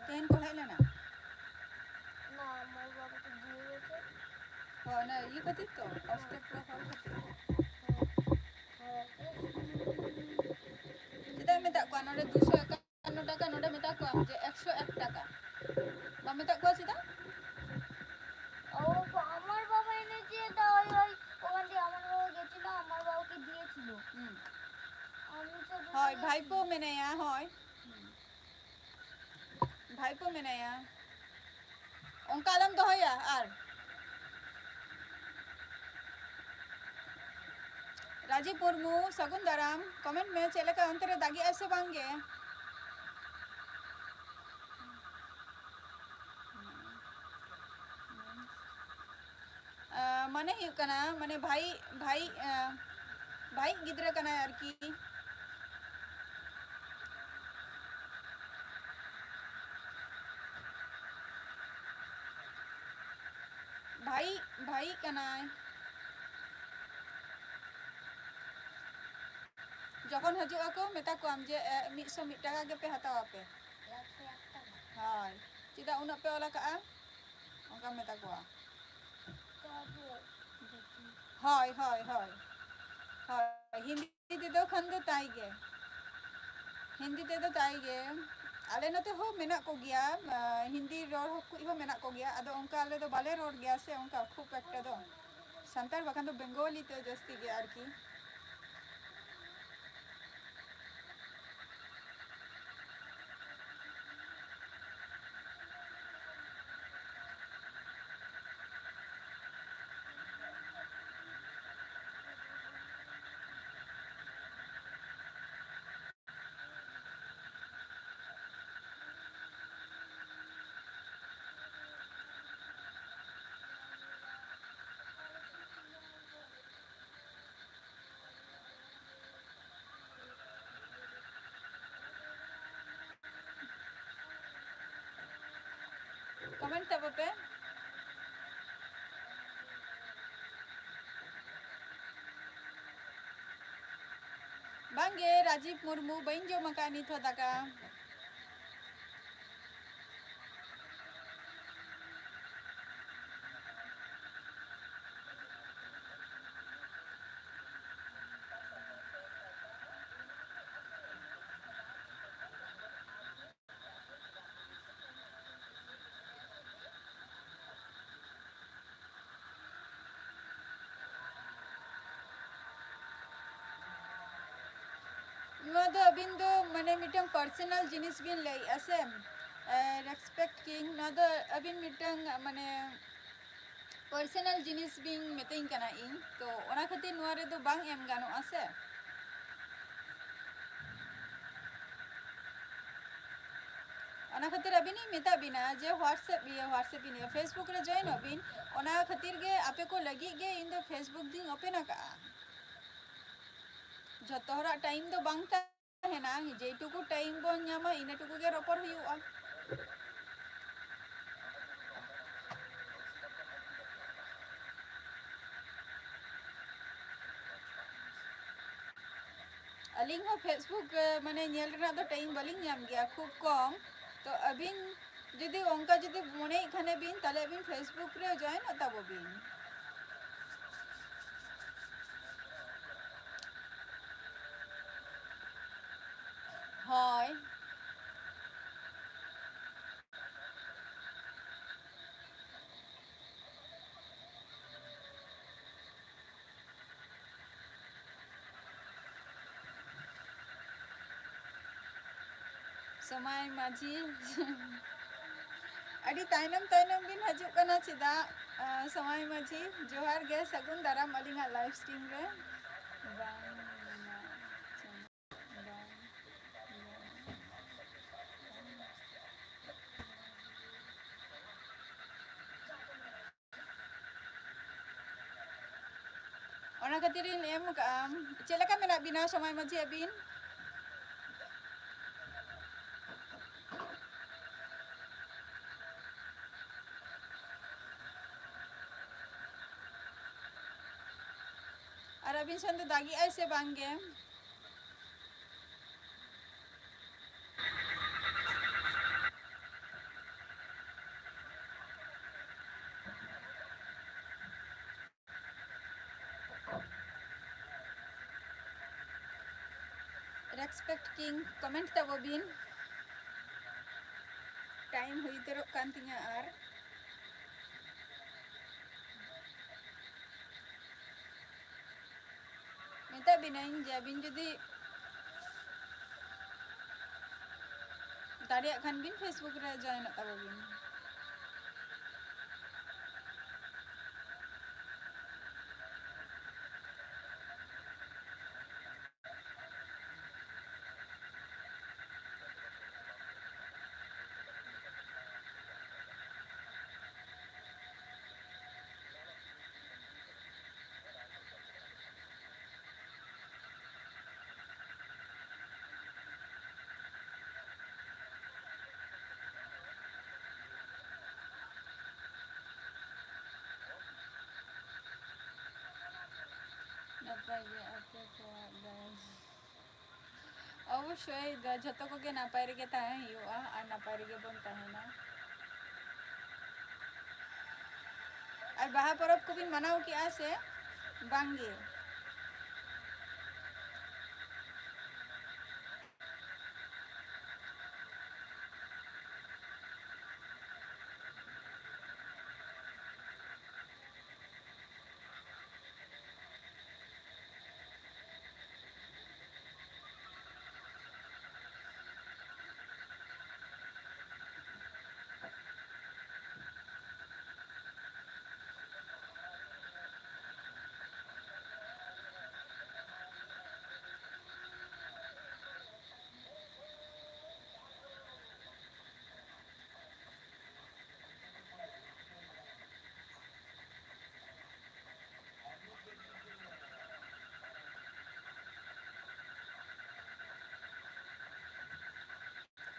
ᱛᱮᱦᱮᱧ ᱠᱚ ᱦᱮᱡ ᱞᱮᱱᱟ? না, আমার বাবা তো দিয়ে গেছে। ও, ᱚᱱᱟ ᱤᱭᱟᱹ ᱠᱷᱟᱹᱛᱤᱨ ᱛᱚ, ᱚᱥᱴᱚᱯᱨᱚᱦᱚᱨ ᱠᱷᱟᱹᱛᱤᱨ᱾ ᱪᱮᱫᱟᱜ ᱮᱢ ᱢᱮᱛᱟᱜ ᱠᱚᱣᱟ ᱱᱚᱰᱮ ᱫᱩᱥᱚ ᱮᱠᱟᱱᱱᱚ ᱴᱟᱠᱟ, ᱱᱚᱰᱮ ᱢᱮᱛᱟ ᱠᱚᱣᱟᱢ ᱡᱮ ᱮᱠᱥᱚ ᱮᱠ ᱴᱟᱠᱟ? ᱵᱟᱢ ᱢᱮᱛᱟᱜ ᱠᱚᱣᱟ ᱪᱮᱫᱟᱜ? ও, আমার বাবা এনেছে, তা ওই, ওই, ওখান দিয়ে আমার বাবা গেছিল, আমার বাবাকে দিয়েছিল। হুম। আমি তো ᱦᱳᱭ, ᱵᱷᱟᱭᱯᱳ ᱢᱮᱱᱟᱭᱟ, ᱦᱳᱭ᱾ ᱵᱷᱟᱭᱯᱳ ᱢᱮᱱᱟᱭᱟ᱾ ᱚᱱᱠᱟ ᱟᱞᱚᱢ ᱫᱚᱦᱚᱭᱟ᱾ ᱟᱨ ᱨᱟᱡᱤᱵᱽ ᱢᱩᱨᱢᱩ, ᱥᱟᱹᱜᱩᱱ ᱫᱟᱨᱟᱢ᱾ ᱠᱚᱢᱮᱱᱴ ᱢᱮ, ᱪᱮᱫ ᱞᱮᱠᱟ ᱚᱱᱛᱮ ᱨᱮ ᱫᱟᱜᱮᱜᱼᱟᱭ ᱥᱮ ᱵᱟᱝ ᱜᱮ? ᱟᱸ, ᱢᱟᱱᱮ ᱦᱩᱭᱩᱜ ᱠᱟᱱᱟ, ᱢᱟᱱᱮ ᱵᱷᱟᱭ, ᱵᱷᱟᱭ, ᱟᱸ, ᱵᱷᱟᱭ ᱜᱤᱫᱽᱨᱟᱹ ᱠᱟᱱᱟᱭ ᱟᱨᱠᱤ᱾ ᱵᱷᱟᱭ, ᱵᱷᱟᱭ ᱠᱟᱱᱟᱭ᱾ ᱡᱚᱠᱷᱚᱱ ᱦᱤᱡᱩᱜ ᱟᱠᱚ, ᱢᱮᱛᱟ ᱠᱚᱣᱟᱢ ᱡᱮ, ᱮ, ᱢᱤᱫᱥᱚ ᱢᱤᱫ ᱴᱟᱠᱟ ᱜᱮᱯᱮ ᱦᱟᱛᱟᱣᱟ ᱯᱮ᱾ ᱦᱳᱭ, ᱪᱮᱫᱟᱜ ᱩᱱᱟᱹᱜ ᱯᱮ ᱚᱞ ᱟᱠᱟᱜᱼᱟ? ᱚᱱᱠᱟᱢ ᱢᱮᱛᱟ ᱠᱚᱣᱟ᱾ ᱦᱳᱭ, ᱦᱳᱭ, ᱦᱳᱭ᱾ ᱦᱳᱭ, ᱦᱤᱱᱫᱤ ᱛᱮᱫᱚ ᱠᱷᱟᱱ ᱫᱚ ᱛᱟᱭ ᱜᱮ᱾ ᱦᱤᱱᱫᱤ ᱛᱮᱫᱚ ᱛᱟᱭ ᱜᱮ᱾ ᱟᱞᱮ ᱱᱚᱛᱮ ᱦᱚᱸ ᱢᱮᱱᱟᱜ ᱠᱚᱜᱮᱭᱟ, ᱟ, ᱦᱤᱱᱫᱤ ᱨᱚᱲ ᱦᱚᱸ ᱠᱩᱡ ᱦᱚᱸ ᱢᱮᱱᱟᱜ ᱠᱚᱜᱮᱭᱟ᱾ ᱟᱫᱚ ᱚᱱᱠᱟ ᱟᱞᱮ ᱫᱚ ᱵᱟᱞᱮ ᱨᱚᱲ ᱜᱮᱭᱟ ᱥᱮ, ᱚᱱᱠᱟ ᱠᱷᱩᱵ ᱮᱠᱴᱟ ᱫᱚ᱾ ᱥᱟᱱᱛᱟᱲ ᱵᱟᱠᱷᱟᱱ ᱫᱚ ᱵᱮᱝᱜᱚᱞᱤ ᱛᱮ ᱡᱟᱹᱥᱛᱤ ᱜᱮ ᱟᱨᱠᱤ᱾ ᱠᱚᱢᱮᱱᱴ ᱛᱟᱵᱚ ᱯᱮ᱾ ᱵᱟᱝᱜᱮ, ᱨᱟᱡᱤᱵᱽ ᱢᱩᱨᱢᱩ, ᱵᱟᱹᱧ ᱡᱚᱢ ᱟᱠᱟᱫ ᱱᱤᱛ ᱦᱚᱸ ᱫᱟᱠᱟ᱾ ᱱᱚᱣᱟ ᱫᱚ ᱟᱹᱵᱤᱱ ᱫᱚ ᱢᱟᱱᱮ ᱢᱤᱫᱴᱟᱝ personal ᱡᱤᱱᱤᱥ ᱵᱤᱱ ᱞᱟᱹᱭᱮᱜᱼᱟ ᱥᱮ? ᱮ, respect ᱠᱤᱝ, ᱱᱚᱣᱟ ᱫᱚ ᱟᱹᱵᱤᱱ ᱢᱤᱫᱴᱟᱝ ᱢᱟᱱᱮ personal ᱡᱤᱱᱤᱥ ᱵᱤᱱ ᱢᱤᱛᱟᱹᱧ ᱠᱟᱱᱟ ᱤᱧ, ᱛᱚ ᱚᱱᱟ ᱠᱷᱟᱹᱛᱤᱨ ᱱᱚᱣᱟ ᱨᱮᱫᱚ ᱵᱟᱝ ᱮᱢ ᱜᱟᱱᱚᱜᱼᱟ ᱥᱮ᱾ ᱚᱱᱟ ᱠᱷᱟᱹᱛᱤᱨ ᱟᱹᱵᱤᱱ ᱤᱧ ᱢᱮᱛᱟᱫ ᱵᱤᱱᱟ ᱡᱮ WhatsApp, ᱤᱭᱟᱹ, WhatsApp ᱤᱧ ᱞᱟᱹᱭᱟ, Facebook ᱨᱮ join ᱚᱜ ᱵᱤᱱ᱾ ᱚᱱᱟ ᱠᱷᱟᱹᱛᱤᱨ ᱜᱮ ᱟᱯᱮ ᱠᱚ ᱞᱟᱹᱜᱤᱫ ᱜᱮ ᱤᱧ ᱫᱚ Facebook ᱫᱩᱧ open ᱟᱠᱟᱫᱼᱟ᱾ ᱡᱷᱚᱛᱚ ᱦᱚᱲᱟᱜ time ᱫᱚ ᱵᱟᱝ ᱛᱟᱦᱮᱱᱟ, ᱡᱮᱴᱩᱠᱩ time ᱵᱚᱱ ᱧᱟᱢᱟ ᱤᱱᱟᱹ ᱴᱩᱠᱩ ᱜᱮ ᱨᱚᱯᱚᱲ ᱦᱩᱭᱩᱜᱼᱟ᱾ ᱟᱹᱞᱤᱧ ᱦᱚᱸ Facebook, ᱮ, ᱢᱟᱱᱮ ᱧᱮᱞ ᱨᱮᱱᱟᱜ ᱫᱚ time ᱵᱟᱹᱞᱤᱧ ᱧᱟᱢ ᱜᱮᱭᱟ, ᱠᱷᱩᱵ ᱠᱚᱢ᱾ ᱛᱚ ᱟᱹᱵᱤᱱ ᱡᱩᱫᱤ ᱚᱱᱠᱟ ᱡᱩᱫᱤ ᱢᱚᱱᱮᱭᱮᱫ ᱠᱷᱟᱱᱮ ᱵᱤᱱ, ᱛᱟᱦᱞᱮ ᱟᱹᱵᱤᱱ Facebook ᱨᱮ join ᱚᱜ ᱛᱟᱵᱚ ᱵᱤᱱ᱾ ᱦᱳᱭ᱾ ᱥᱚᱢᱟᱭ ᱢᱟᱹᱡᱷᱤ᱾ ᱟᱹᱰᱤ ᱛᱟᱭᱱᱚᱢ ᱛᱟᱭᱱᱚᱢ ᱵᱤᱱ ᱦᱤᱡᱩᱜ ᱠᱟᱱᱟ ᱪᱮᱫᱟᱜ? ᱟᱸ, ᱥᱚᱢᱟᱭ ᱢᱟᱹᱡᱷᱤ, ᱡᱚᱦᱟᱨ ᱜᱮ, ᱥᱟᱹᱜᱩᱱ ᱫᱟᱨᱟᱢ ᱟᱹᱞᱤᱧᱟᱜ live stream ᱨᱮ᱾ ᱵᱟᱝ ᱢᱮᱱᱟᱜ ᱪᱮᱫ᱾ ᱚᱱᱟ ᱠᱷᱟᱹᱛᱤᱨ ᱤᱧ ᱮᱢ ᱠᱟᱜᱼᱟ᱾ ᱪᱮᱫ ᱞᱮᱠᱟ ᱢᱮᱱᱟᱜ ᱵᱤᱱᱟ ᱥᱚᱢᱟᱭ ᱢᱟᱹᱡᱷᱤ ᱟᱹᱵᱤᱱ? ᱟᱨ ᱟᱹᱵᱤᱱ ᱥᱮᱱ ᱫᱚ ᱫᱟᱜᱮᱜᱼᱟᱭ ᱥᱮ ᱵᱟᱝ ᱜᱮ? Respect King, comment ᱛᱟᱵᱚ ᱵᱤᱱ, time ᱦᱩᱭ ᱩᱛᱟᱹᱨᱚᱜ ᱠᱟᱱ ᱛᱤᱧᱟᱹ ᱟᱨ ᱢᱮᱛᱟ ᱵᱤᱱᱟᱹᱧ ᱡᱮ ᱟᱹᱵᱤᱱ ᱡᱩᱫᱤ ᱫᱟᱲᱮᱭᱟᱜ ᱠᱷᱟᱱ ᱵᱤᱱ Facebook ᱨᱮ ᱡᱚᱭᱮᱱᱚᱜ ᱛᱟᱵᱚ ᱵᱤᱱ᱾ ᱱᱟᱯᱟᱭ ᱜᱮ ᱟᱯᱮ ᱠᱚᱣᱟᱜ ᱫᱚ᱾ ᱚᱵᱚᱥᱥᱳᱭ ᱫᱚ ᱡᱷᱚᱛᱚ ᱠᱚᱜᱮ ᱱᱟᱯᱟᱭ ᱨᱮᱜᱮ ᱛᱟᱦᱮᱸ ᱦᱩᱭᱩᱜᱼᱟ ᱟᱨ ᱱᱟᱯᱟᱭ ᱨᱮᱜᱮ ᱵᱚᱱ ᱛᱟᱦᱮᱱᱟ᱾ ᱟᱨ ᱵᱟᱦᱟ ᱯᱚᱨᱚᱵᱽ ᱠᱚᱵᱤᱱ ᱢᱟᱱᱟᱣ ᱠᱮᱜᱼᱟ ᱥᱮ ᱵᱟᱝ ᱜᱮ?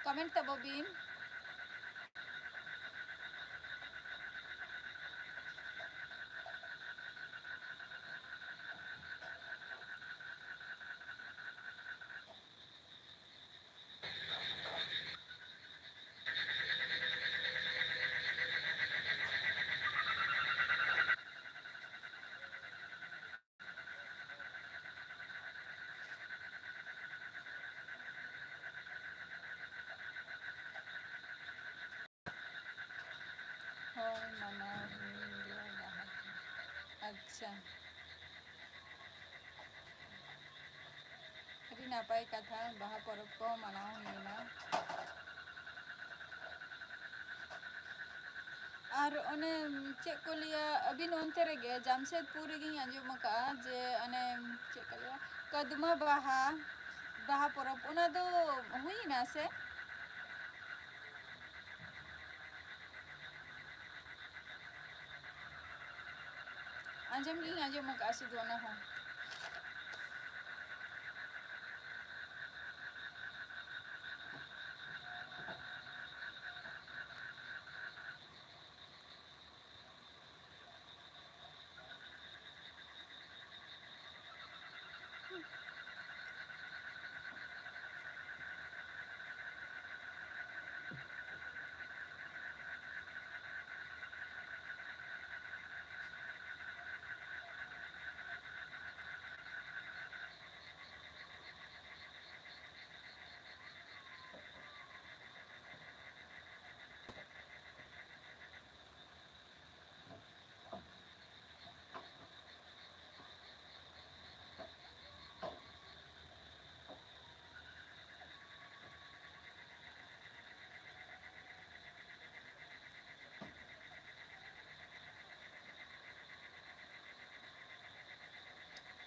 Comment ᱛᱟᱵᱚ ᱵᱤᱱ᱾ ᱦᱳᱭ, ᱢᱟᱱᱟᱣ ᱦᱩᱭᱮᱱ ᱜᱮᱭᱟ ᱵᱟᱦᱟ ᱠᱚ᱾ ᱟᱪᱪᱷᱟ, ᱟᱹᱰᱤ ᱱᱟᱯᱟᱭ ᱠᱟᱛᱷᱟ, ᱵᱟᱦᱟ ᱯᱚᱨᱚᱵᱽ ᱠᱚ ᱢᱟᱱᱟᱣ ᱦᱩᱭᱮᱱᱟ᱾ ᱟᱨ ᱚᱱᱮ ᱪᱮᱫ ᱠᱚ ᱞᱟᱹᱭᱟ, ᱟᱹᱵᱤᱱ ᱚᱱᱛᱮ ᱨᱮᱜᱮ ᱡᱟᱢᱥᱮᱫᱽᱯᱩᱨ ᱨᱮᱜᱮᱧ ᱟᱸᱡᱚᱢ ᱟᱠᱟᱫᱼᱟ ᱡᱮ ᱚᱱᱮ ᱪᱮᱫ ᱠᱚ ᱞᱟᱹᱭᱟ, ᱠᱟᱫᱢᱟ ᱵᱟᱦᱟ, ᱵᱟᱦᱟ ᱯᱚᱨᱚᱵᱽ, ᱚᱱᱟ ᱫᱚ ᱦᱩᱭᱮᱱᱟ ᱥᱮ? ᱟᱸᱡᱚᱢ ᱜᱤᱧ ᱟᱸᱡᱚᱢ ᱟᱠᱟᱫᱼᱟ ᱥᱩᱫᱷᱩ ᱚᱱᱟ ᱦᱚᱸ᱾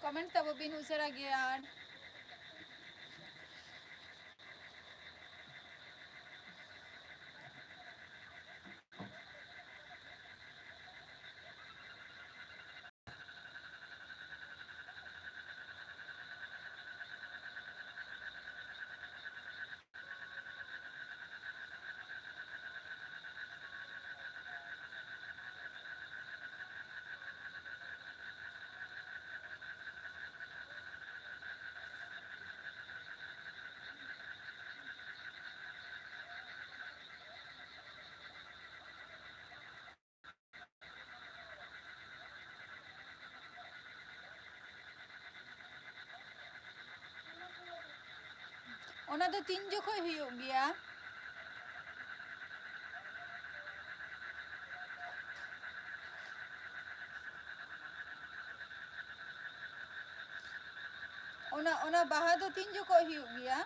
Comment ᱛᱟᱵᱚ ᱵᱤᱱ ᱩᱥᱟᱹᱨᱟ ᱜᱮ ᱟᱨ᱾ ᱚᱱᱟ ᱫᱚ ᱛᱤᱱ ᱡᱚᱠᱷᱚᱡ ᱦᱩᱭᱩᱜ ᱜᱮᱭᱟ? ᱚᱱᱟ, ᱚᱱᱟ ᱵᱟᱦᱟ ᱫᱚ ᱛᱤᱱ ᱡᱚᱠᱷᱚᱡ ᱦᱩᱭᱩᱜ ᱜᱮᱭᱟ?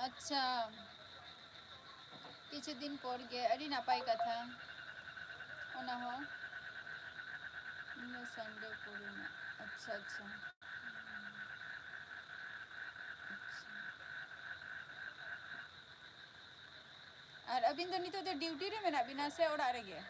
ᱟᱪᱪᱷᱟ, ᱠᱤᱪᱷᱩ ᱫᱤᱱ ᱯᱚᱨ ᱜᱮ, ᱟᱹᱰᱤ ᱱᱟᱯᱟᱭ ᱠᱟᱛᱷᱟ᱾ ᱚᱱᱟ ᱦᱚᱸ ᱱᱤᱭᱟᱹ Sunday ᱯᱚᱨᱮ ᱨᱮᱱᱟᱜ᱾ ᱟᱪᱪᱷᱟ, ᱟᱪᱪᱷᱟ᱾ ᱟᱪᱪᱷᱟ᱾ ᱟᱨ ᱟᱹᱵᱤᱱ ᱫᱚ ᱱᱤᱛᱚᱜ ᱫᱚ duty ᱨᱮ ᱢᱮᱱᱟᱜ ᱵᱤᱱᱟ ᱥᱮ ᱚᱲᱟᱜ ᱨᱮᱜᱮ?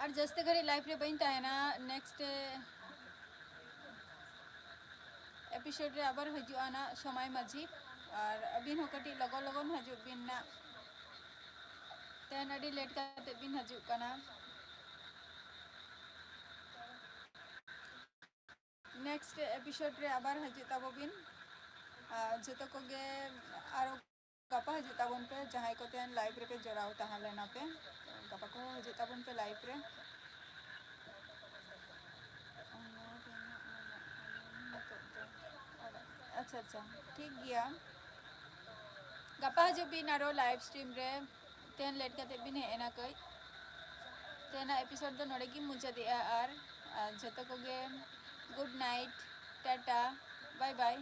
ᱟᱨ ᱡᱟᱹᱥᱛᱤ ᱜᱷᱟᱹᱲᱤᱡ live ᱨᱮ ᱵᱟᱹᱧ ᱛᱟᱦᱮᱱᱟ, next episode ᱨᱮ ᱟᱵᱟᱨ ᱦᱤᱡᱩᱜᱼᱟ ᱱᱟᱜ ᱥᱚᱢᱟᱭ ᱢᱟᱹᱡᱷᱤ᱾ ᱟᱨ ᱟᱹᱵᱤᱱ ᱦᱚᱸ ᱠᱟᱹᱴᱤᱡ ᱞᱚᱜᱚᱱ ᱞᱚᱜᱚᱱ ᱦᱤᱡᱩᱜ ᱵᱤᱱ ᱱᱟᱜ, ᱛᱮᱦᱮᱧ ᱟᱹᱰᱤ late ᱠᱟᱛᱮ ᱵᱤᱱ ᱦᱤᱡᱩᱜ ᱠᱟᱱᱟ᱾ Next episode ᱨᱮ ᱟᱵᱟᱨ ᱦᱤᱡᱩᱜ ᱛᱟᱵᱚ ᱵᱤᱱ᱾ ᱟᱨ ᱡᱚᱛᱚ ᱠᱚᱜᱮ ᱟᱨᱚ ᱜᱟᱯᱟ ᱦᱤᱡᱩᱜ ᱛᱟᱵᱚᱱ ᱯᱮ, ᱡᱟᱦᱟᱸᱭ ᱠᱚ ᱛᱮᱦᱮᱧ live ᱨᱮᱯᱮ ᱡᱚᱲᱟᱣ ᱛᱟᱦᱮᱸ ᱞᱮᱱᱟ ᱯᱮ, ᱜᱟᱯᱟ ᱠᱚᱦᱚᱸ ᱦᱤᱡᱩᱜ ᱛᱟᱵᱚᱱ ᱯᱮ live ᱨᱮ᱾ ᱟᱪᱪᱷᱟ, ᱟᱪᱪᱷᱟ, ᱴᱷᱤᱠ ᱜᱮᱭᱟ᱾ ᱜᱟᱯᱟ ᱦᱤᱡᱩᱜ ᱵᱤᱱ ᱟᱨᱚ live stream ᱨᱮ᱾ ᱛᱮᱦᱮᱧ late ᱠᱟᱛᱮ ᱵᱤᱱ ᱦᱮᱡ ᱮᱱᱟ ᱠᱟᱹᱡ᱾ ᱛᱮᱦᱮᱧᱟᱜ episode ᱫᱚ ᱱᱚᱰᱮ ᱜᱤᱧ ᱢᱩᱪᱟᱹᱫᱮᱜᱼᱟ᱾ ᱟᱨ, ᱟᱨ ᱡᱚᱛᱚ ᱠᱚᱜᱮ good night, Tata, bye bye᱾